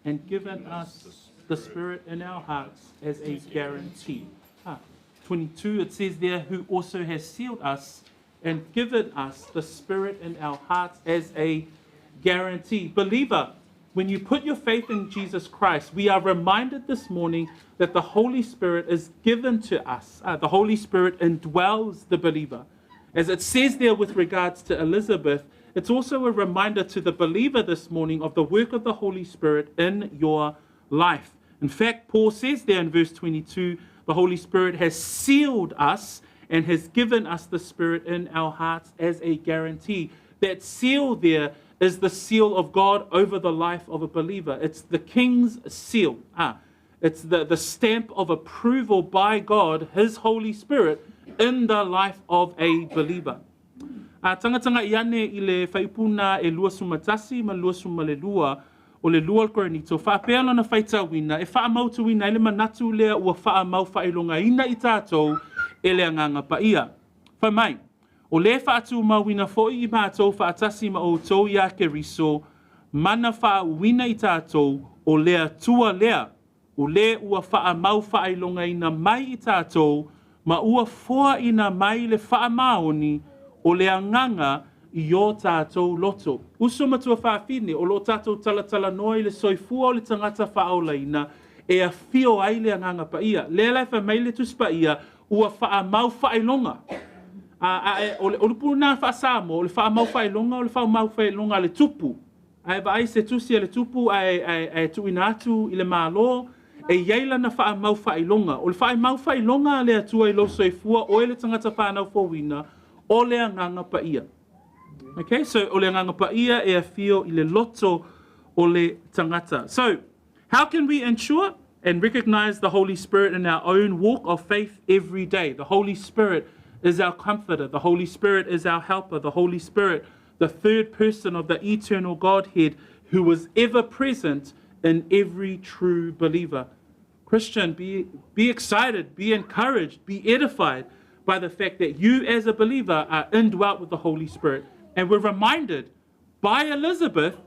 and given us the Spirit in our hearts as a guarantee. Ah, 22, it says there, who also has sealed us and given us the Spirit in our hearts as a guarantee. Believer, when you put your faith in Jesus Christ, we are reminded this morning that the Holy Spirit is given to us. Uh, the Holy Spirit indwells the believer. As it says there with regards to Elizabeth, it's also a reminder to the believer this morning of the work of the Holy Spirit in your life. In fact, Paul says there in verse 22 the Holy Spirit has sealed us and has given us the Spirit in our hearts as a guarantee. That seal there is the seal of God over the life of a believer. It's the king's seal. Ah, it's the, the stamp of approval by God, His Holy Spirit, in the life of a believer. A tangatanga i ane i le whaipuna e lua sumatasi ma lua sumalelua o le lua o Korinito, faapea lona faitauina, e faamautuina ai le manatu lea ua faamau faailogaina i tatou e le Agaga Paia. Fai mai, O lē faatumauina foi i matou faatasi ma outou iā Keriso, mana faauuina i tatou, o le Atua lea, o lē ua faamau faailogaina mai i tatou ma ua foaina mai le faamaoni o le Agaga i ō tātou loto. Uso ma tuafafine, o lo o tatou talatalanoa i le soifua o le tagata faaolaina e afio ai le Agaga Paia. Lea la e fai mai le Tusi Paia, ua faamau faailoga. A, a, e, o le, o le puna faa-Samoa, o le faamau faailoga, o le faamau faailoga a le tupu. Ae vaai se tusi a le tupu ae, ae, ae tuuina atu i le Malo, e i ai lana faamau faailoga. O le faamau faailoga a le Atua i lou soifua, oe le tagata whānau fouina, o le Agaga Paia. Okay, so o le Agaga Paia e afio i le loto o le tagata. So, how can we ensure and recognize the Holy Spirit in our own walk of faith every day? The Holy Spirit is our comforter. The Holy Spirit is our helper. The Holy Spirit, the third person of the eternal Godhead, who was ever present in every true believer. Christian, be, be excited, be encouraged, be edified by the fact that you, as a believer, are indwelt with the Holy Spirit. And we're reminded by Elizabeth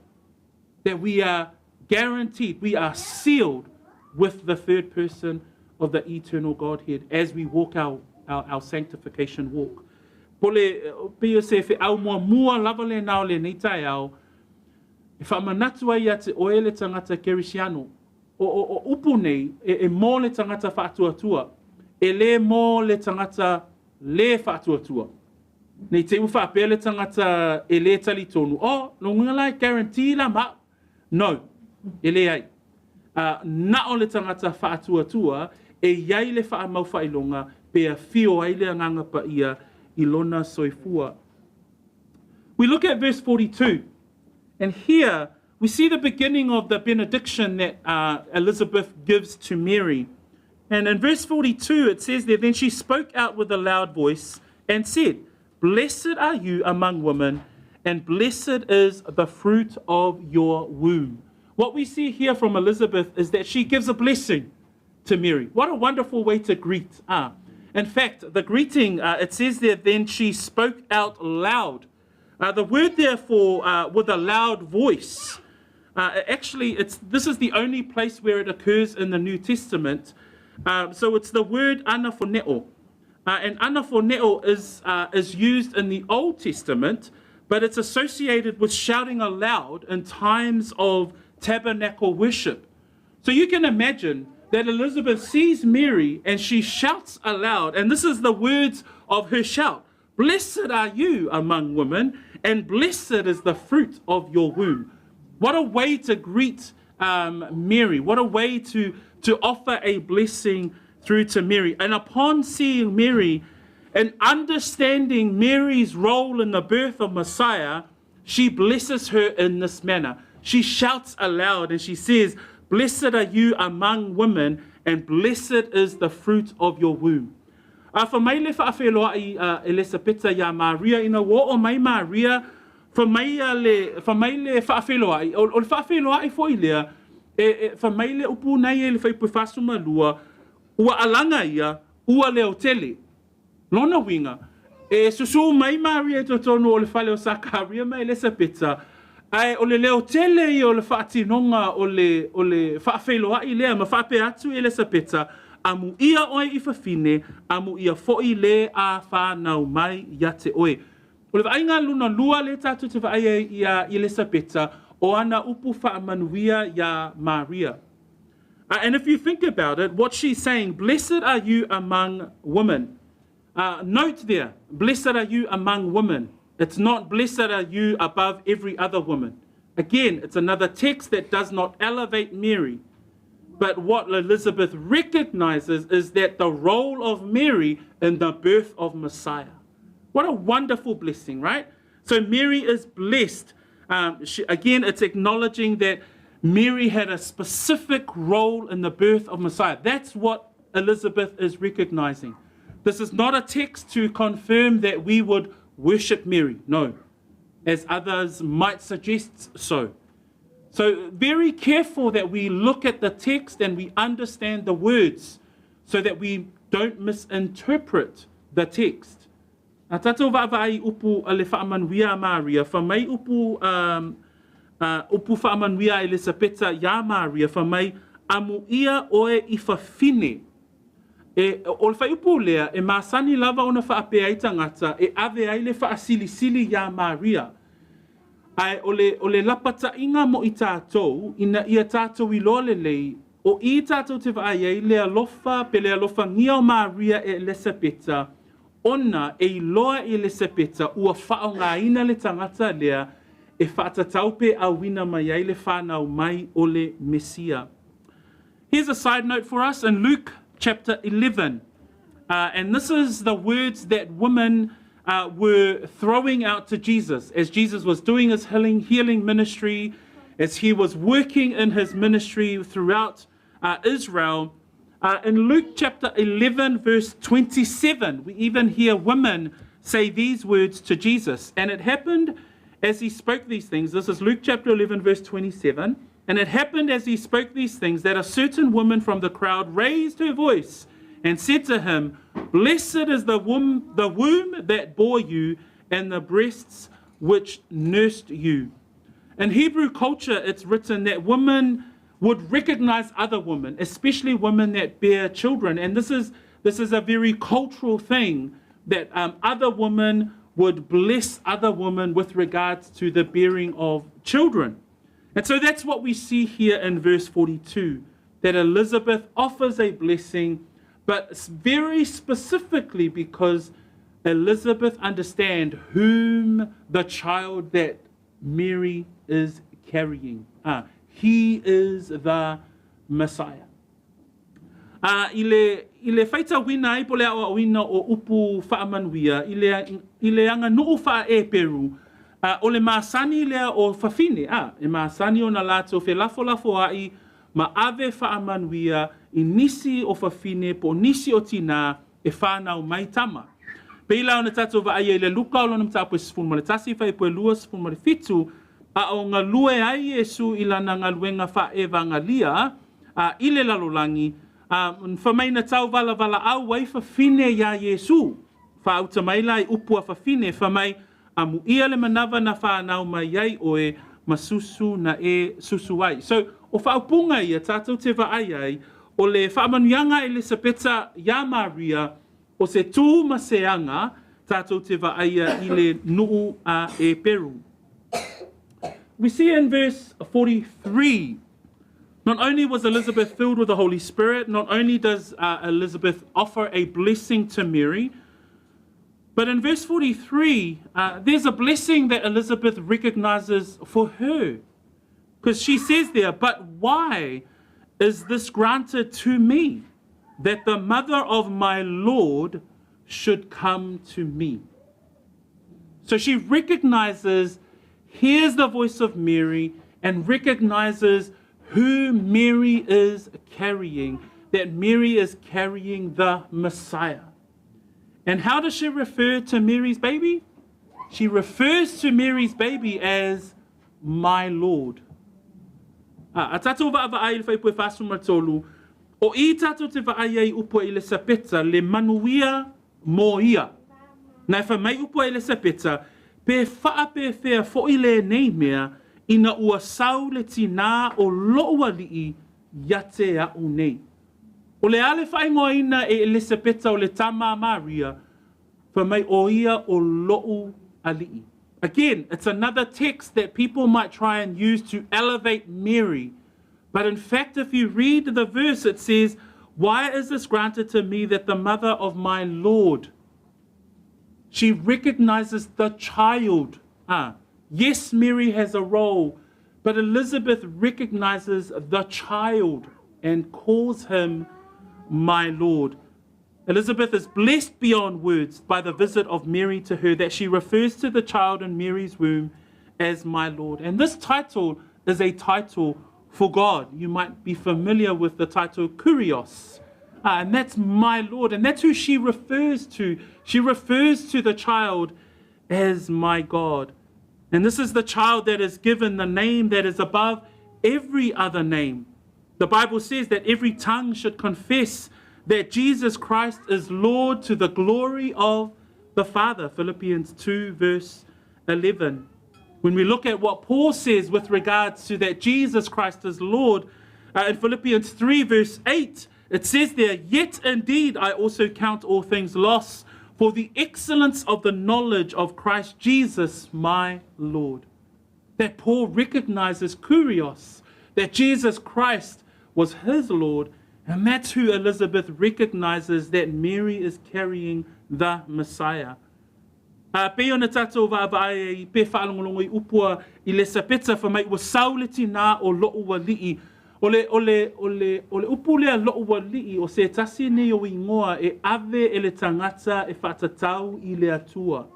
that we are guaranteed, we are sealed with the third person of the eternal Godhead as we walk our, our, our sanctification walk. Pole, pe o se wheau mua mua lava le nao le nei taeao, e whaamanatu ai ia te oe le tangata Kerisiano. O, o, o upu nei, e, e mō le tangata whaatuatua, e le mō le tangata le whaatuatua. Nei te ua faapea le tagata e lē talitonu, Oh, lona uiga la e guarantee la ma. No, e leai. Ā, na o le tagata faatuatua e i ai le faamau faailoga pe afio ai le Agaga Paia i lona soifua. We look at verse 42, and here we see the beginning of the benediction that uh, Elizabeth gives to Mary. And in verse 42, it says there, Then she spoke out with a loud voice and said, Blessed are you among women, and blessed is the fruit of your womb. What we see here from Elizabeth is that she gives a blessing to Mary. What a wonderful way to greet. Ah. In fact, the greeting, uh, it says there, then she spoke out loud. Uh, the word therefore, uh, with a loud voice, uh, actually, it's, this is the only place where it occurs in the New Testament. Uh, so it's the word anaphoneo. Uh, and anaphoneo is, uh, is used in the Old Testament, but it's associated with shouting aloud in times of tabernacle worship. So you can imagine that Elizabeth sees Mary and she shouts aloud. And this is the words of her shout. Blessed are you among women, and blessed is the fruit of your womb. What a way to greet um, Mary. What a way to, to offer a blessing through to Mary. And upon seeing Mary and understanding Mary's role in the birth of Messiah, she blesses her in this manner. She shouts aloud and she says, Blessed are you among women, and blessed is the fruit of your womb. A fai mai le faafeiloai a Elesapeta iā Maria ina ua oo mai Maria, fai mai a le, fai mai le faafeiloai, o, o le faafeiloai foi lea, e, e, fai mai le upu nei e le fuaiupu e 42, ua alaga ia, ua leotele. Lona uiga, e susū mai Maria i totonu o le fale o Sakaria ma Elesapeta, ae o le leotele ia o le faatinoga o le, o le faafeiloai lea, ma faapea atu Elesapeta, Amuia oe i fafine, amuia foi le a whānau mai ia te oe. O le vaaiga lona lua lea tatou te vaai ai iā Elesapeta, o ana upu faamanuia iā Maria. Uh, and if you think about it, what she's saying, blessed are you among women. Uh, note there, blessed are you among women. It's not blessed are you above every other woman. Again, it's another text that does not elevate Mary. But what Elizabeth recognizes is that the role of Mary in the birth of Messiah. What a wonderful blessing, right? So Mary is blessed. Um, she, again, it's acknowledging that Mary had a specific role in the birth of Messiah. That's what Elizabeth is recognizing. This is not a text to confirm that we would worship Mary. No, as others might suggest so. So, very careful that we look at the text and we understand the words so that we don't misinterpret the text. A tatou vaavaai upu a le faamanuia a Maria, fai mai upu um, uh, upu faamanuia a Elisapeta iā Maria, fai mai, Amuia oe i fafine. E, o le fuaiupu lea, e masani lava ona faapea ai tagata e ave ai le faasilisili iā Maria. Ae o le, o le lapataiga mo i tatou, ina ia tatou iloa lelei, o i tatou te vaai ai le alofa pe le alofagia o Maria e Elisapeta, ona e iloa e Elisapeta ua faaaogaina le tagata lea e faatatau pe auina mai ai le fanau mai o le Mesia. Here's a side note for us in Luke chapter 11. Uh, and this is the words that women uh, were throwing out to Jesus as Jesus was doing his healing, healing ministry, as he was working in his ministry throughout uh, Israel. Uh, in Luke chapter 11, verse 27, we even hear women say these words to Jesus. And it happened as he spoke these things. This is Luke chapter 11, verse 27. And it happened as he spoke these things that a certain woman from the crowd raised her voice and said to him, Blessed is the womb, the womb that bore you and the breasts which nursed you. In Hebrew culture, it's written that women would recognize other women, especially women that bear children. And this is, this is a very cultural thing that um, other women would bless other women with regards to the bearing of children. And so that's what we see here in verse 42 that Elizabeth offers a blessing, but very specifically because Elizabeth understand whom the child that Mary is carrying. Ah, he is the Messiah. A i le, i le faitauina ai po le aoaoina o upu faamanuia i le, i le aganuu faa-Eperu, a, o le masani lea o fafine, a, e masani ona latou felafolafoaʻi ma ave faamanuia i nisi o fafine po o nisi o tinā e whanau mai tama. Pei la ona tatou vaaia i le Luka o lona mataupu e 11, fuaiupu e 27, a o galue ai Iesu i lana galuega faaevagalia, a i le lalolagi, a fai mai na tauvalavalaau ai fafine iā Iesu. Faauta mai la i upu a fafine, fai mai, Amuia le manava na whanau mai ai oe, ma susu na e susu ai. So, o faaupuga ia tatou te vaai ai, o le faamanuiaga a Elisapeta iā Maria, o se tū ma se aga tatou te vaaia i le nuu a Eperu. We see in verse 43, not only was Elizabeth filled with the Holy Spirit, not only does uh, Elizabeth offer a blessing to Mary, But in verse 43, uh, there's a blessing that Elizabeth recognizes for her. Because she says there, But why is this granted to me, that the mother of my Lord should come to me? So she recognizes, hears the voice of Mary, and recognizes who Mary is carrying, that Mary is carrying the Messiah. And how does she refer to Mary's baby? She refers to Mary's baby as my Lord. A, a tātou vaavaai i le fuaiupu e 43, o i tātou te vaai ai upu a Elesapeta le manuia mō ia. Na e whai mai upu a Elesapeta, pe whaapewhea foʻi lenei mea, ina ua sau le tinā o loʻu alii ia te aʻu nei. O le a le faaigoaina e Elesapeta o le tama a Maria, fai mai o ia o loʻu alii. Again, it's another text that people might try and use to elevate Mary. But in fact, if you read the verse, it says, Why is this granted to me that the mother of my Lord? She recognizes the child. Ah, yes, Mary has a role, but Elizabeth recognizes the child and calls him my Lord. Elizabeth is blessed beyond words by the visit of Mary to her that she refers to the child in Mary's womb as my Lord. And this title is a title for God. You might be familiar with the title Kurios. Uh, and that's my Lord. And that's who she refers to. She refers to the child as my God. And this is the child that is given the name that is above every other name. The Bible says that every tongue should confess that Jesus Christ is Lord to the glory of the Father. Philippians 2, verse 11. When we look at what Paul says with regards to that Jesus Christ is Lord, uh, in Philippians 3, verse 8, it says there, Yet indeed I also count all things loss for the excellence of the knowledge of Christ Jesus my Lord. That Paul recognizes kurios, that Jesus Christ was his Lord, and that's who Elizabeth recognizes that Mary is carrying the Messiah. A pei ona tātou vaavaai ai pe whaalongolongo i upu a Elesapeta wha mai ua sau le tinā o loʻu aliʻi. O le, o le, o le, o le upu lea loʻu aliʻi o se tasi nei o ingoa e ave e le tangata e whaatatau i le Atua.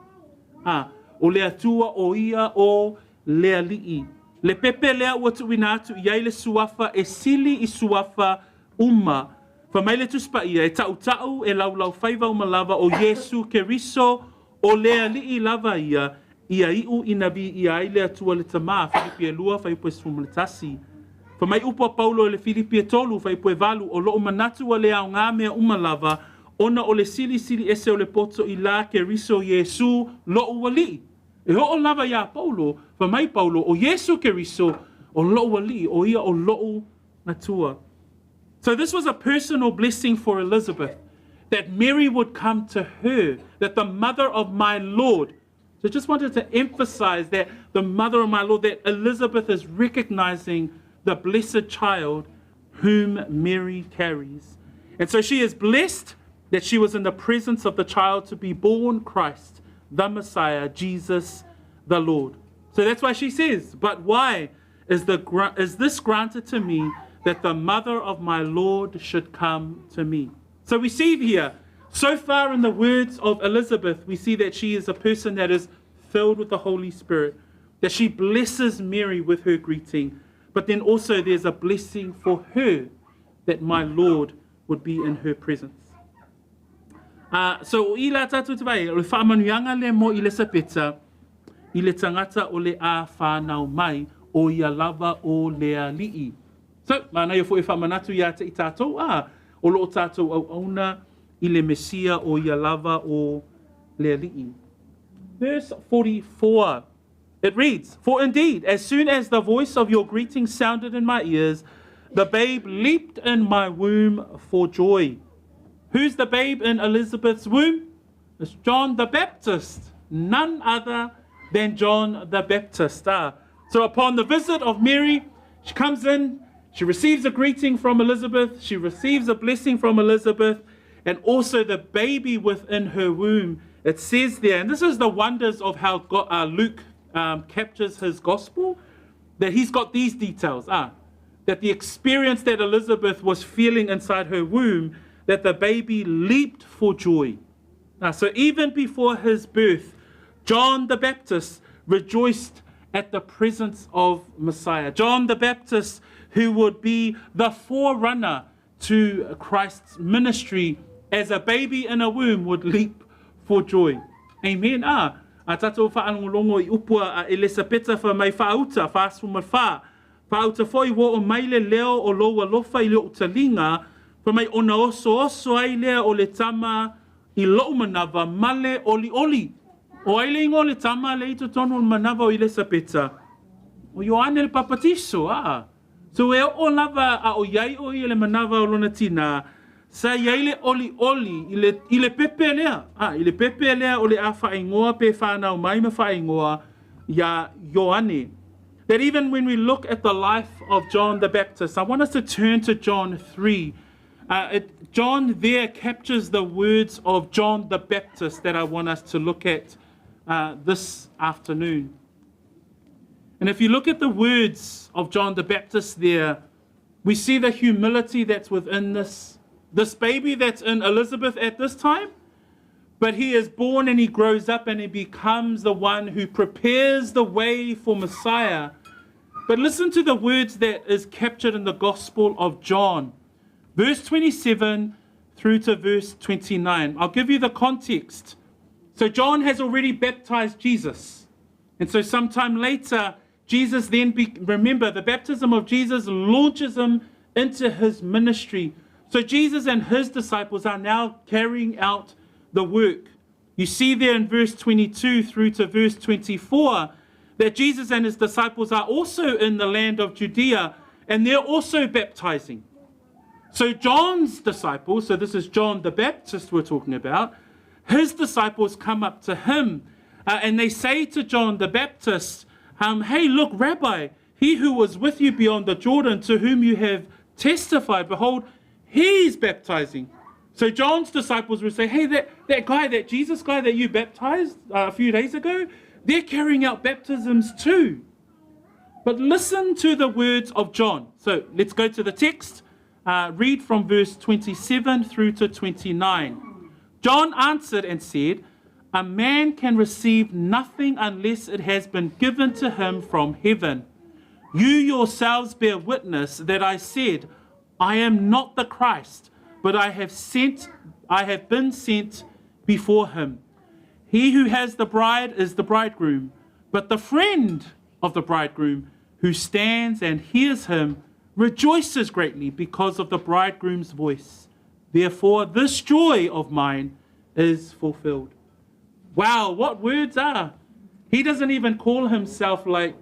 A, o le Atua o ia o le aliʻi. Le pepe lea ua tuuina atu i ai le suafa e sili i suafa uma. Fai mai le Tusi Paia, e taʻutaʻu, e laulaufaiva uma lava ʻo Iesū Keriso, ʻo le Aliʻi lava ia, ia iʻu ina viia ai le Atua le Tamā, Filipi e lua, fuaiupu e 11. Fai mai upu a Paulo i le Filipi e tolu, fuaiupu e valu, ʻO loʻu manatu ua le aogā mea uma lava, ona o le silisili ese o le poto i lā Keriso Iesū loʻu Aliʻi. E hoʻō lava iā Paulo, fai mai Paulo, ʻo Iesū Keriso, ʻo loʻu Aliʻi, ʻo ia ʻo loʻu Atua. So this was a personal blessing for Elizabeth, that Mary would come to her, that the mother of my Lord. So just wanted to emphasize that the mother of my Lord, that Elizabeth is recognizing the blessed child whom Mary carries. And so she is blessed that she was in the presence of the child to be born Christ, the Messiah, Jesus the Lord. So that's why she says, But why is, the, is this granted to me that the mother of my Lord should come to me? So we see here, so far in the words of Elizabeth, we see that she is a person that is filled with the Holy Spirit, that she blesses Mary with her greeting, but then also there's a blessing for her that my Lord would be in her presence. Uh, so i la tātou te vai, o le whaamanuianga le mo Elizabeta, i le tangata o le a whānau mai, o ia lava o le aliʻi. So, mānaia foʻi e faamanatu iā te i tātou, a, o loo tātou auauna i le Mesia o ia lava o le aliʻi. Verse 44. It reads, For indeed, as soon as the voice of your greeting sounded in my ears, the babe leaped in my womb for joy. Who's the babe in Elizabeth's womb? It's John the Baptist, none other than John the Baptist. Ah. So upon the visit of Mary, she comes in, she receives a greeting from Elizabeth, she receives a blessing from Elizabeth, and also the baby within her womb It says there, and this is the wonders of how God, Luke captures his gospel, that he's got these details. That the experience that Elizabeth was feeling inside her womb, that the baby leaped for joy. So even before his birth, John the Baptist rejoiced at the presence of Messiah. John the Baptist, who would be the forerunner to Christ's ministry as a baby in a womb would leap for joy. Amen. A tātou whaalongolongo i upua a Elisapeta wha mai whaauta, whaasu ma wha. Whaauta foi wo o mai le leo o loua lofa i le utalinga, wha mai ona oso oso ai lea o le tama i lou manava male oli oli. O ai le ingoa o le tama le i totonu o le manava o Elisapeta. O Ioane le Papatiso, a. So e oo lava a o iai o ia le manava o lona tina, sa iai le oli oli i le, i le pepe lea. A, i le pepe lea o le a whaingoa pe whanau mai ma whaingoa ia Ioane. That even when we look at the life of John the Baptist, I want us to turn to John 3. John there captures the words of John the Baptist that I want us to look at this afternoon. And if you look at the words of John the Baptist there, we see the humility that's within this baby that's in Elizabeth at this time. But he is born and he grows up and he becomes the one who prepares the way for Messiah. But listen to the words that is captured in the Gospel of John. Verse 27 through to verse 29. I'll give you the context. So John has already baptized Jesus. And so sometime later, Jesus then, remember, the baptism of Jesus launches him into his ministry. So Jesus and his disciples are now carrying out the work. You see there in verse 22 through to verse 24 that Jesus and his disciples are also in the land of Judea and they're also baptizing. So John's disciples, so this is John the Baptist we're talking about, his disciples come up to him and they say to John the Baptist, hey, look, Rabbi, he who was with you beyond the Jordan, to whom you have testified, behold, he's baptizing. So John's disciples would say, hey, that guy, that Jesus guy that you baptized a few days ago, they're carrying out baptisms too. But listen to the words of John. So let's go to the text. Read from verse 27 through to 29. John answered and said, a man can receive nothing unless it has been given to him from heaven. You yourselves bear witness that I said, I am not the Christ, but I have been sent before him. He who has the bride is the bridegroom, but the friend of the bridegroom who stands and hears him rejoices greatly because of the bridegroom's voice. Therefore, this joy of mine is fulfilled. Wow, what words are. He doesn't even call himself like,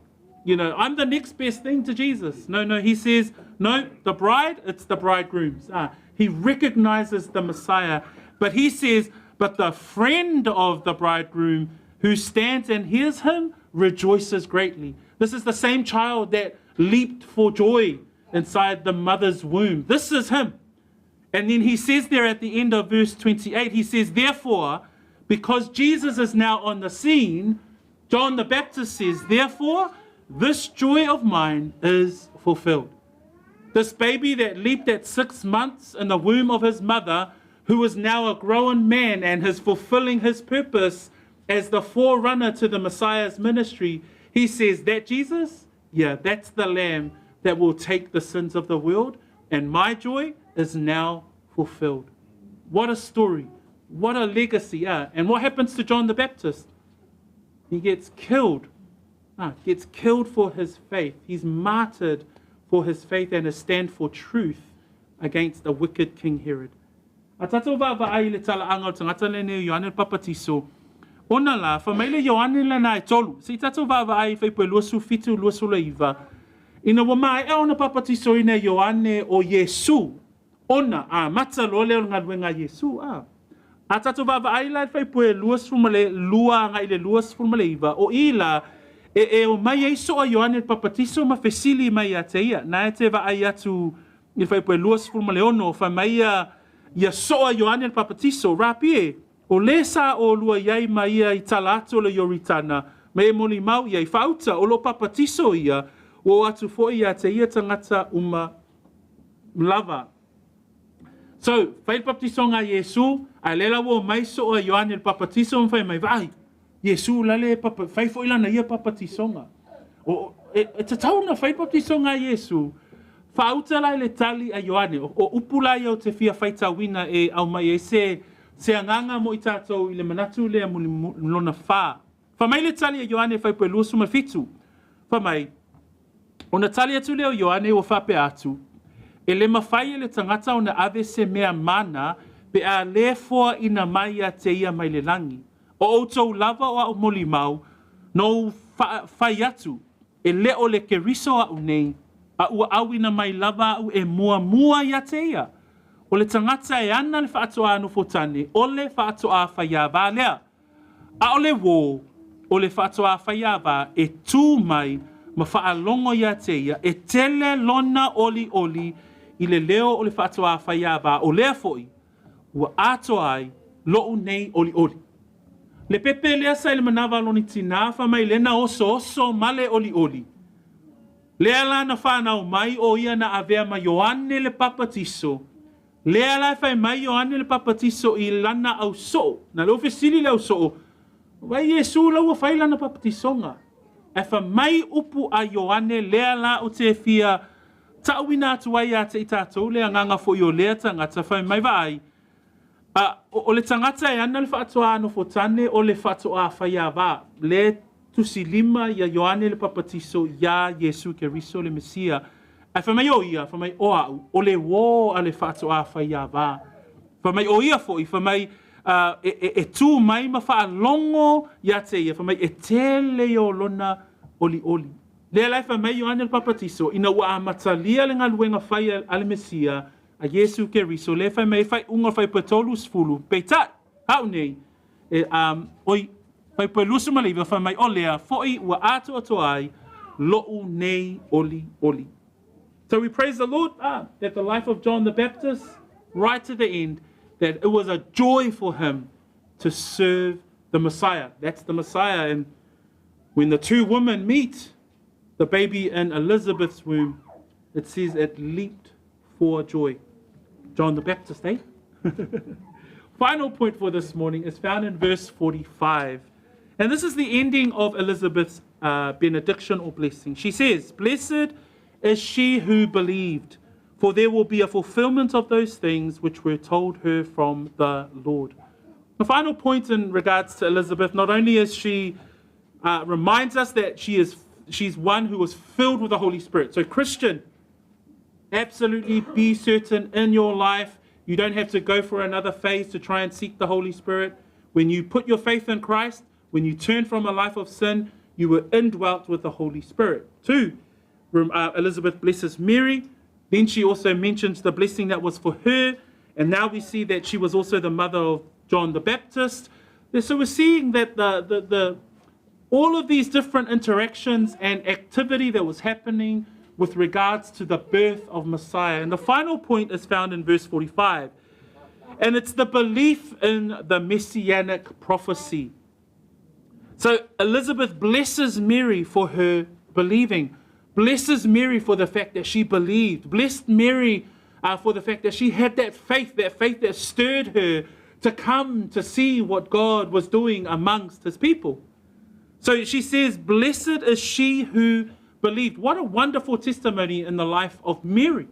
you know, I'm the next best thing to Jesus. No, he says, no, the bride, it's the bridegroom's. He recognizes the Messiah, but he says, but the friend of the bridegroom who stands and hears him rejoices greatly. This is the same child that leaped for joy inside the mother's womb. This is him. And then he says there at the end of verse 28, he says, therefore, because Jesus is now on the scene, John the Baptist says, therefore, this joy of mine is fulfilled. This baby that leaped at 6 months in the womb of his mother, who is now a grown man and is fulfilling his purpose as the forerunner to the Messiah's ministry, he says, that Jesus, yeah, that's the Lamb that will take the sins of the world, and my joy is now fulfilled. What a story. What a legacy. And what happens to John the Baptist? He gets killed. Gets killed for his faith. He's martyred for his faith and his stand for truth against the wicked King Herod. A tātou vaavaai le talaanga o tangata le nei Ioane le Papatiso. Ona la, wha mai le Ioane le nai tolu. Se i tātou vaavaai whai poe 27, 29. Ina wa mai e ona papatiso ina Ioane o Yesu. Ona, a mata loa leo le ngaluenga Yesu. A tātou vaavaai la whai poe 22 ngai le 29. O i la, e o mai ei soa Ioane le Papatiso ma fesili mai a te ia. Nā e te vaai atu i whai poe 26, whai mai ia soa Ioane le Papatiso, rapi e. O lē sa ʻolua i ai ma ia i tala atu o le Ioritana, ma e molimau i ai, faauta, o lo o papatiso ia, ua oo atu foi ia te ia tagata uma lava. So, fai le papatisoga a Iesu, a lea la ua omai soo a Ioane le papatiso ma fai mai, Vaai, Iesu la le papa, fai foi lana ia papatisoga. O, e, e tatau ona fai le papatisoga a Iesu, faauta la i le tali a Ioane. O, o upu la ia ou te fia faitauina e aumai ai se, se agaga mo i tatou i le manatu lea muli, lona fa. Fai mai le tali a Ioane fuaiupu 27, fai mai, Ona tali atu lea o Ioane ua faapea atu, E le mafai e le tagata ona ave se mea mana pe a le foaina mai ia te ia mai le lagi. O outou lava o a'u molimau, na ou fai atu, e le o le Keriso a'u nei, a ua auina mai lava a'u e muamua ia te ia. O le tagata e ana le faatoā nofotane, o le faatoā faiāvā lea. A o le uō o le faatoā faiāvā e tū mai ma faalogo iā te ia, e tele lona olioli i le leo o le faatoā faiāvā, o lea foi ua atoa ai loʻu nei olioli. Le pepe lea sa i le manava a lona tinā, fai mai lena osooso ma le olioli. Lea la na fanau mai ʻo ia na avea ma Ioane le Papatiso, Lea la e fai mai Ioane le Papatiso i lana ausoo, na lea ua fesili le ausoo, Vaai Iesu la ua fai lana papatisoga. Ae fai mai upu a Ioane lea la ou te fia taʻuina atu ai ia te i tatou le agaga foi o lea tagata, fai mai vaai, a, o le tagata e ana le faatoā nofotane o le faatoā faiāvā, le tusi lima ia Ioane le Papatiso iā Iesu Keriso le Mesia. Ae fai mai o ia, fai mai o a'u, o le uō a le faatoā faiāvā. Fai mai o ia foi, fai mai, uh, e, e, e tū mai ma faalogo ia te ia, fai mai e tele ia o lona olioli. Lea la e fai mai Ioane le Papatiso, ina ua amatalia le galuega fai a le Mesia, a Iesu Keriso, lea e fai mai e faaiuga o le fuaiupu e 30, peitai, a'u nei, E, um, oi, fuaiupu e 29, fai mai, o lea foi ua atoatoa ai loʻu nei olioli. So we praise the Lord that the life of John the Baptist, right to the end, that it was a joy for him to serve the Messiah. That's the Messiah. And when the two women meet, the baby in Elizabeth's womb, it says it leaped for joy. John the Baptist, eh? Final point for this morning is found in verse 45. And this is the ending of Elizabeth's benediction or blessing. She says, Blessed is she who believed, for there will be a fulfillment of those things which were told her from the Lord. The final point in regards to Elizabeth, not only is she reminds us that she is she's one who was filled with the Holy Spirit. So Christian, absolutely be certain in your life you don't have to go for another phase to try and seek the Holy Spirit. When you put your faith in Christ, when you turn from a life of sin, you were indwelt with the Holy Spirit. Two, Elizabeth blesses Mary. Then she also mentions the blessing that was for her. And now we see that she was also the mother of John the Baptist. So we're seeing that the, the, the all of these different interactions and activity that was happening with regards to the birth of Messiah. And the final point is found in verse 45. And it's the belief in the messianic prophecy. So Elizabeth blesses Mary for her believing, blesses Mary for the fact that she believed, blessed Mary for the fact that she had that faith, that faith that stirred her to come to see what God was doing amongst his people. So she says, Blessed is she who believed. What a wonderful testimony in the life of Mary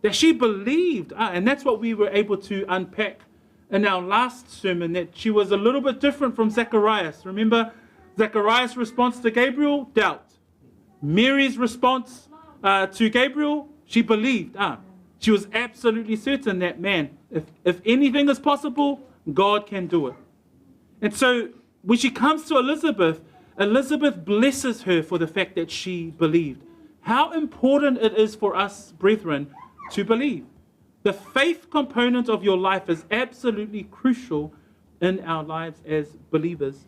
that she believed. And that's what we were able to unpack in our last sermon, that she was a little bit different from Zacharias. Remember Zacharias' response to Gabriel? Doubt. Mary's response to Gabriel? She believed. She was absolutely certain that, man, if, if anything is possible, God can do it. And so when she comes to Elizabeth, Elizabeth blesses her for the fact that she believed. How important it is for us, brethren, to believe. The faith component of your life is absolutely crucial in our lives as believers.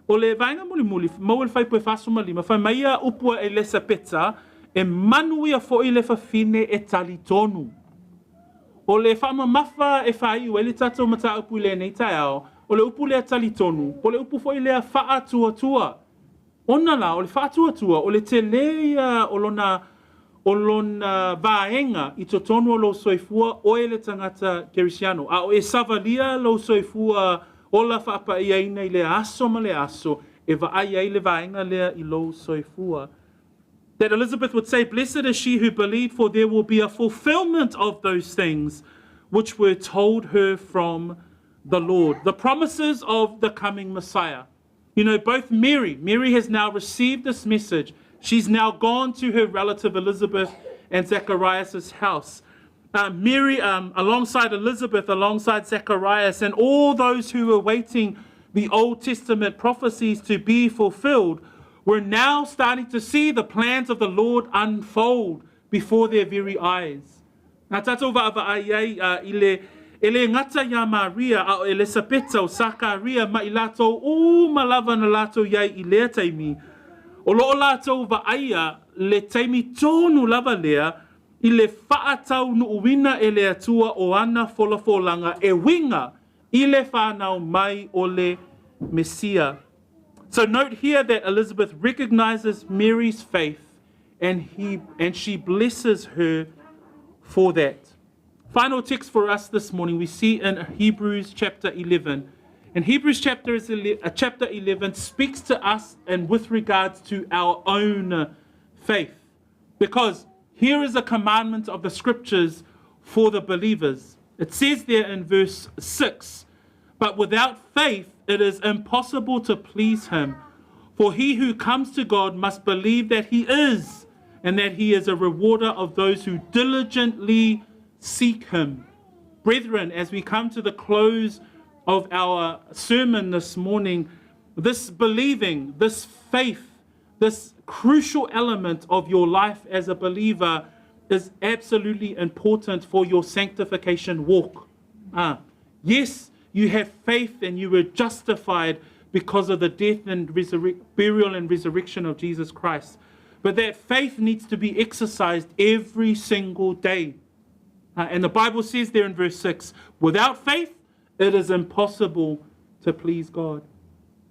O le vaega mulimuli, maua le fuaiupu e 45, fai mai ia upu a Elesapeta, e manuia foi le fafine e talitonu. O le faamamafa e faaiu ai le tatou mataupu i lenei taeao, O le upu lea talitonu, po o le upu foi lea faatuatua. Ona la, o le faatuatua, o le telē ia o lona, o lona vaega i totonu o lou soifua, oe le tagata kerisiano. A o e savalia lou soifua ola faapaiaina i lea aso ma lea aso, e vaai ai le vaega lea i lou soifua. That Elizabeth would say, Blessed is she who believed, for there will be a fulfillment of those things which were told her from the Lord. The promises of the coming Messiah. You know, both Mary, Mary has now received this message. She's now gone to her relative Elizabeth and Zacharias' house. Mary, alongside Elizabeth, alongside Zacharias, and all those who were waiting the Old Testament prophecies to be fulfilled, were now starting to see the plans of the Lord unfold before their very eyes. Nā tātou vaavaai ai i le, e le gata iā Maria, a o Elesapeta, o Sakaria ma i latou uma lava na latou i ai i lea taimi, o lo o latou vaaia le taimi tonu lava lea i le faataunuuina e le Atua o ana folafolaga e uiga i le whanau mai o le Mesia. So note here that Elizabeth recognizes Mary's faith and, he, and she blesses her for that. Final text for us this morning we see in Hebrews chapter 11. And Hebrews chapter, is, chapter 11 speaks to us and with regards to our own faith. Because here is a commandment of the scriptures for the believers. It says there in verse 6 But without faith it is impossible to please him. For he who comes to God must believe that he is, and that he is a rewarder of those who diligently seek him. Brethren, as we come to the close of our sermon this morning, this believing, this faith, this crucial element of your life as a believer is absolutely important for your sanctification walk. Yes, you have faith and you were justified because of the death and burial and resurrection of Jesus Christ. But that faith needs to be exercised every single day. And the Bible says there in verse 6 without faith, it is impossible to please God.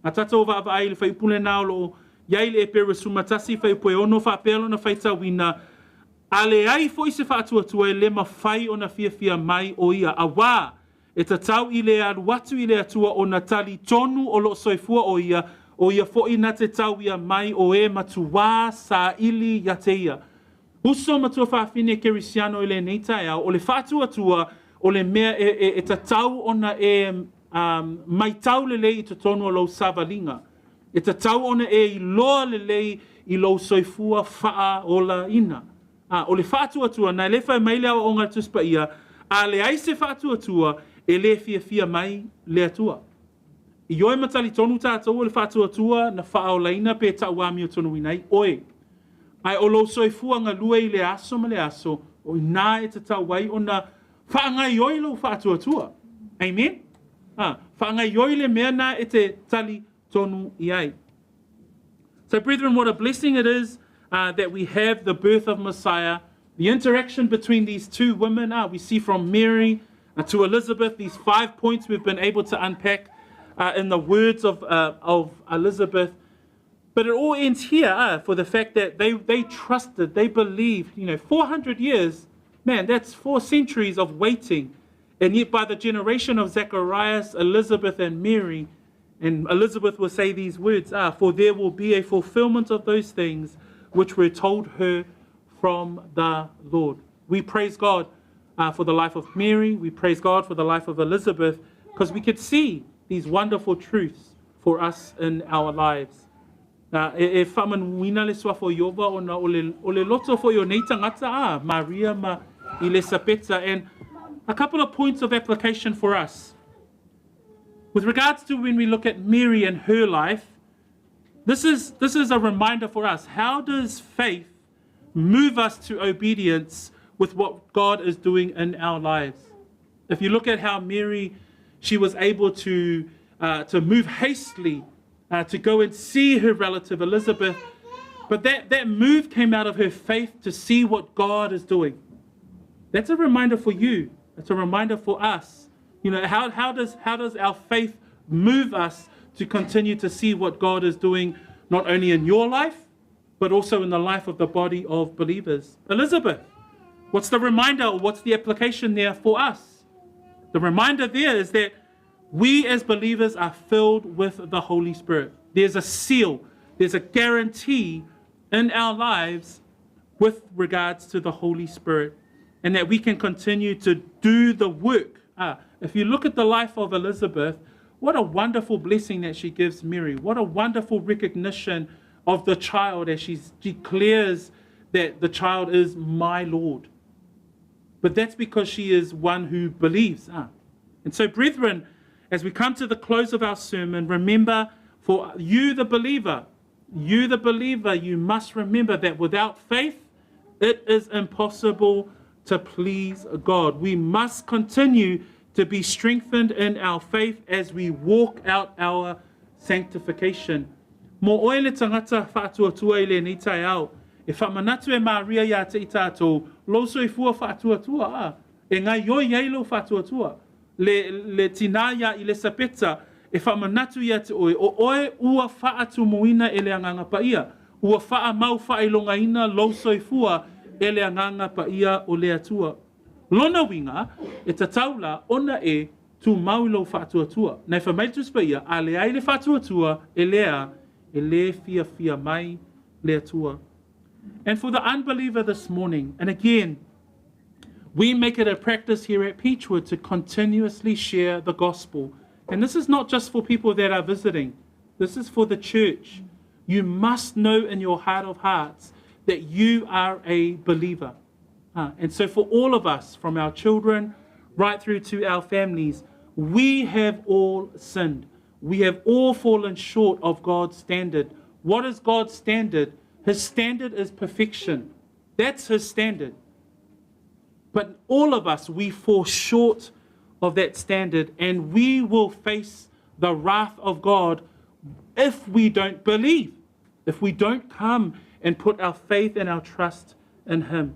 A tātou vaavaai i le fuaiupu lenā o lo o i ai le Epere 11 fuaiupu e 6 faapea lona faitauina, a leai foi se faatuatua e le mafai ona fiafia mai o ia, auā, e tatau i le alu atu i le Atua ona talitonu o lo o soifua o ia, o ia foi na te tauia mai o e matuā saili ia te ia. Uso ma tuafafine Kerisiano i lenei taeao, o le faatuatua o le mea e, e, e tatau ona e um, maitau lelei i totonu o lou savaliga. E tatau ona e iloa lelei i lou soifua faaolaina. A, o le faatuatua, na e le fai mai le aoaoga a le Tusi Paia, a leai se faatuatua, e le fiafia mai le Atua. Ioe ma talitonu tātou o le faatuatua na faaolaina pe tauamiotonuina ai oe. Ae o lou soifua galue i le aso ma le aso, o inā e tatau ai ona faagaoioi lou faatuatua. Amen? A, faagaoioi le mea na e te talitonu i ai. So brethren, what a blessing it is that we have the birth of Messiah, the interaction between these two women. We see from Mary to Elizabeth, these five points we've been able to unpack in the words of, of Elizabeth. But it all ends here for the fact that they, they trusted, they believed, you know, 400 years, man, that's four centuries of waiting. And yet by the generation of Zacharias, Elizabeth, and Mary, and Elizabeth will say these words, for there will be a fulfillment of those things which were told her from the Lord. We praise God for the life of Mary. We praise God for the life of Elizabeth because we could see these wonderful truths for us in our lives. E, e faamanuina le suafa o Ieova ona o le, o le loto foi o nei tagata, a Maria ma Elesapeta. And a couple of points of application for us. With regards to when we look at Mary and her life, this is, this is a reminder for us. How does faith move us to obedience with what God is doing in our lives? If you look at how Mary, she was able to, to move hastily to go and see her relative Elizabeth, but that, that move came out of her faith to see what God is doing. That's a reminder for you. That's a reminder for us. You know, how, how, does, how does our faith move us to continue to see what God is doing, not only in your life, but also in the life of the body of believers. Elizabeth, what's the reminder or what's the application there for us? The reminder there is that we as believers are filled with the Holy Spirit. There's a seal, there's a guarantee in our lives with regards to the Holy Spirit, and that we can continue to do the work. If you look at the life of Elizabeth, what a wonderful blessing that she gives Mary. What a wonderful recognition of the child as she declares that the child is my Lord. But that's because she is one who believes. And so, brethren, as we come to the close of our sermon, remember, for you the believer, you the believer, you must remember that without faith, it is impossible to please God. We must continue to be strengthened in our faith as we walk out our sanctification. Mō oe le tangata whaatuatua i lenei taeao, e whaamanatu e Maria ia te i tātou, lou soifua whaatuatua, a, e ngaioi ai lou whaatuatua. Le, le tinā ia Ilesapeta, e whaamanatu ia te oe, o oe ua whaatumuina e le Agaga Paia, ua whaamau whailongaina lou soifua e le Agaga Paia o le Atua. Lona uiga, e tatau la ona e tumau i lou faatuatua. Na e fai mai le Tusi Paia, A leai le faatuatua, e lea, e lē fiafia mai le Atua. And for the unbeliever this morning, and again, we make it a practice here at Peachwood to continuously share the gospel. And this is not just for people that are visiting. This is for the church. You must know in your heart of hearts that you are a believer. And so for all of us, from our children right through to our families, we have all sinned. We have all fallen short of God's standard. What is God's standard? His standard is perfection. That's his standard. But all of us, we fall short of that standard, and we will face the wrath of God if we don't believe, if we don't come and put our faith and our trust in him.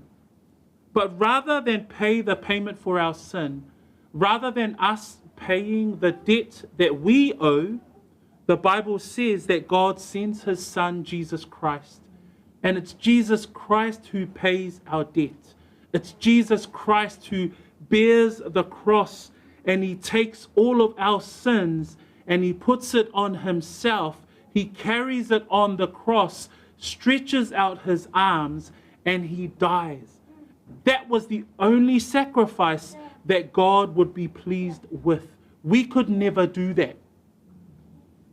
But rather than pay the payment for our sin, rather than us paying the debt that we owe, the Bible says that God sends his Son, Jesus Christ. And it's Jesus Christ who pays our debt. It's Jesus Christ who bears the cross, and he takes all of our sins and he puts it on himself. He carries it on the cross, stretches out his arms, and he dies. That was the only sacrifice that God would be pleased with. We could never do that.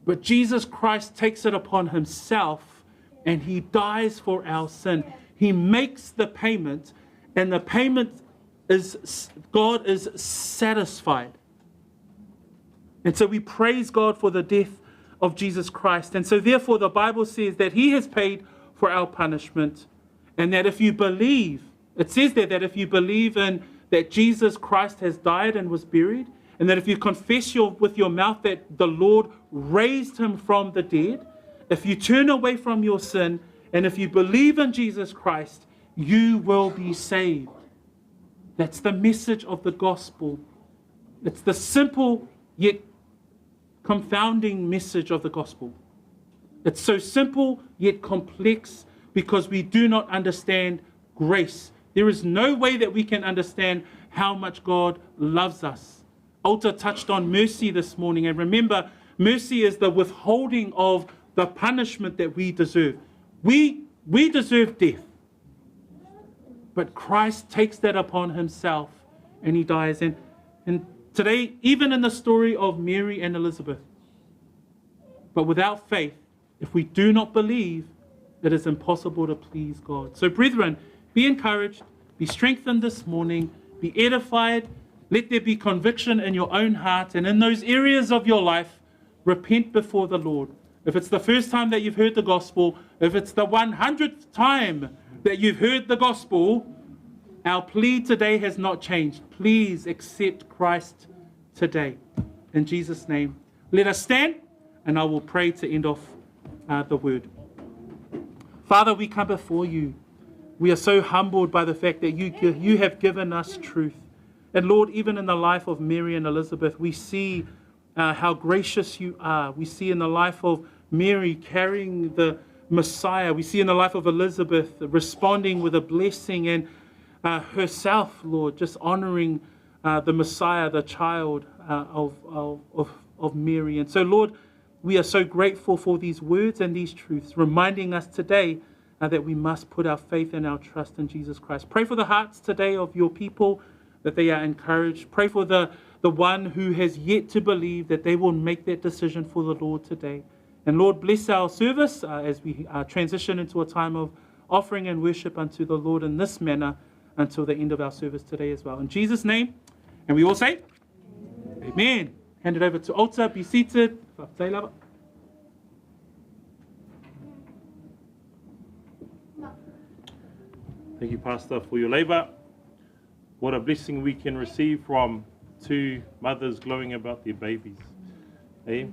But Jesus Christ takes it upon himself and he dies for our sin. He makes the payment, and the payment is, God is satisfied. And so we praise God for the death of Jesus Christ. And so therefore the Bible says that he has paid for our punishment, and that if you believe, it says there that if you believe in that Jesus Christ has died and was buried, and that if you confess with your mouth that the Lord raised him from the dead, if you turn away from your sin, and if you believe in Jesus Christ, you will be saved. That's the message of the gospel. It's the simple yet confounding message of the gospel. It's so simple yet complex because we do not understand grace. There is no way that we can understand how much God loves us. Alta touched on mercy this morning. And remember, mercy is the withholding of the punishment that we deserve. We deserve death. But Christ takes that upon himself and he dies. And today, even in the story of Mary and Elizabeth, but without faith, if we do not believe, it is impossible to please God. So brethren, be encouraged, be strengthened this morning, be edified, let there be conviction in your own heart, and in those areas of your life, repent before the Lord. If it's the first time that you've heard the gospel, if it's the 100th time that you've heard the gospel, our plea today has not changed. Please accept Christ today. In Jesus' name, let us stand, and I will pray to end off the word. Father, we come before you. We are so humbled by the fact that you have given us truth. And Lord, even in the life of Mary and Elizabeth, we see how gracious you are. We see in the life of Mary carrying the Messiah. We see in the life of Elizabeth responding with a blessing and herself, Lord, just honoring the Messiah, the child of Mary. And so, Lord, we are so grateful for these words and these truths, reminding us today that we must put our faith and our trust in Jesus Christ. Pray for the hearts today of your people, that they are encouraged. Pray for the one who has yet to believe, that they will make that decision for the Lord today. And Lord, bless our service as we transition into a time of offering and worship unto the Lord in this manner until the end of our service today as well. In Jesus' name, and we all say, Amen. Amen. Hand it over to Alta. Be seated. Thank you, Pastor, for your labor. What a blessing we can receive from two mothers glowing about their babies. Eh?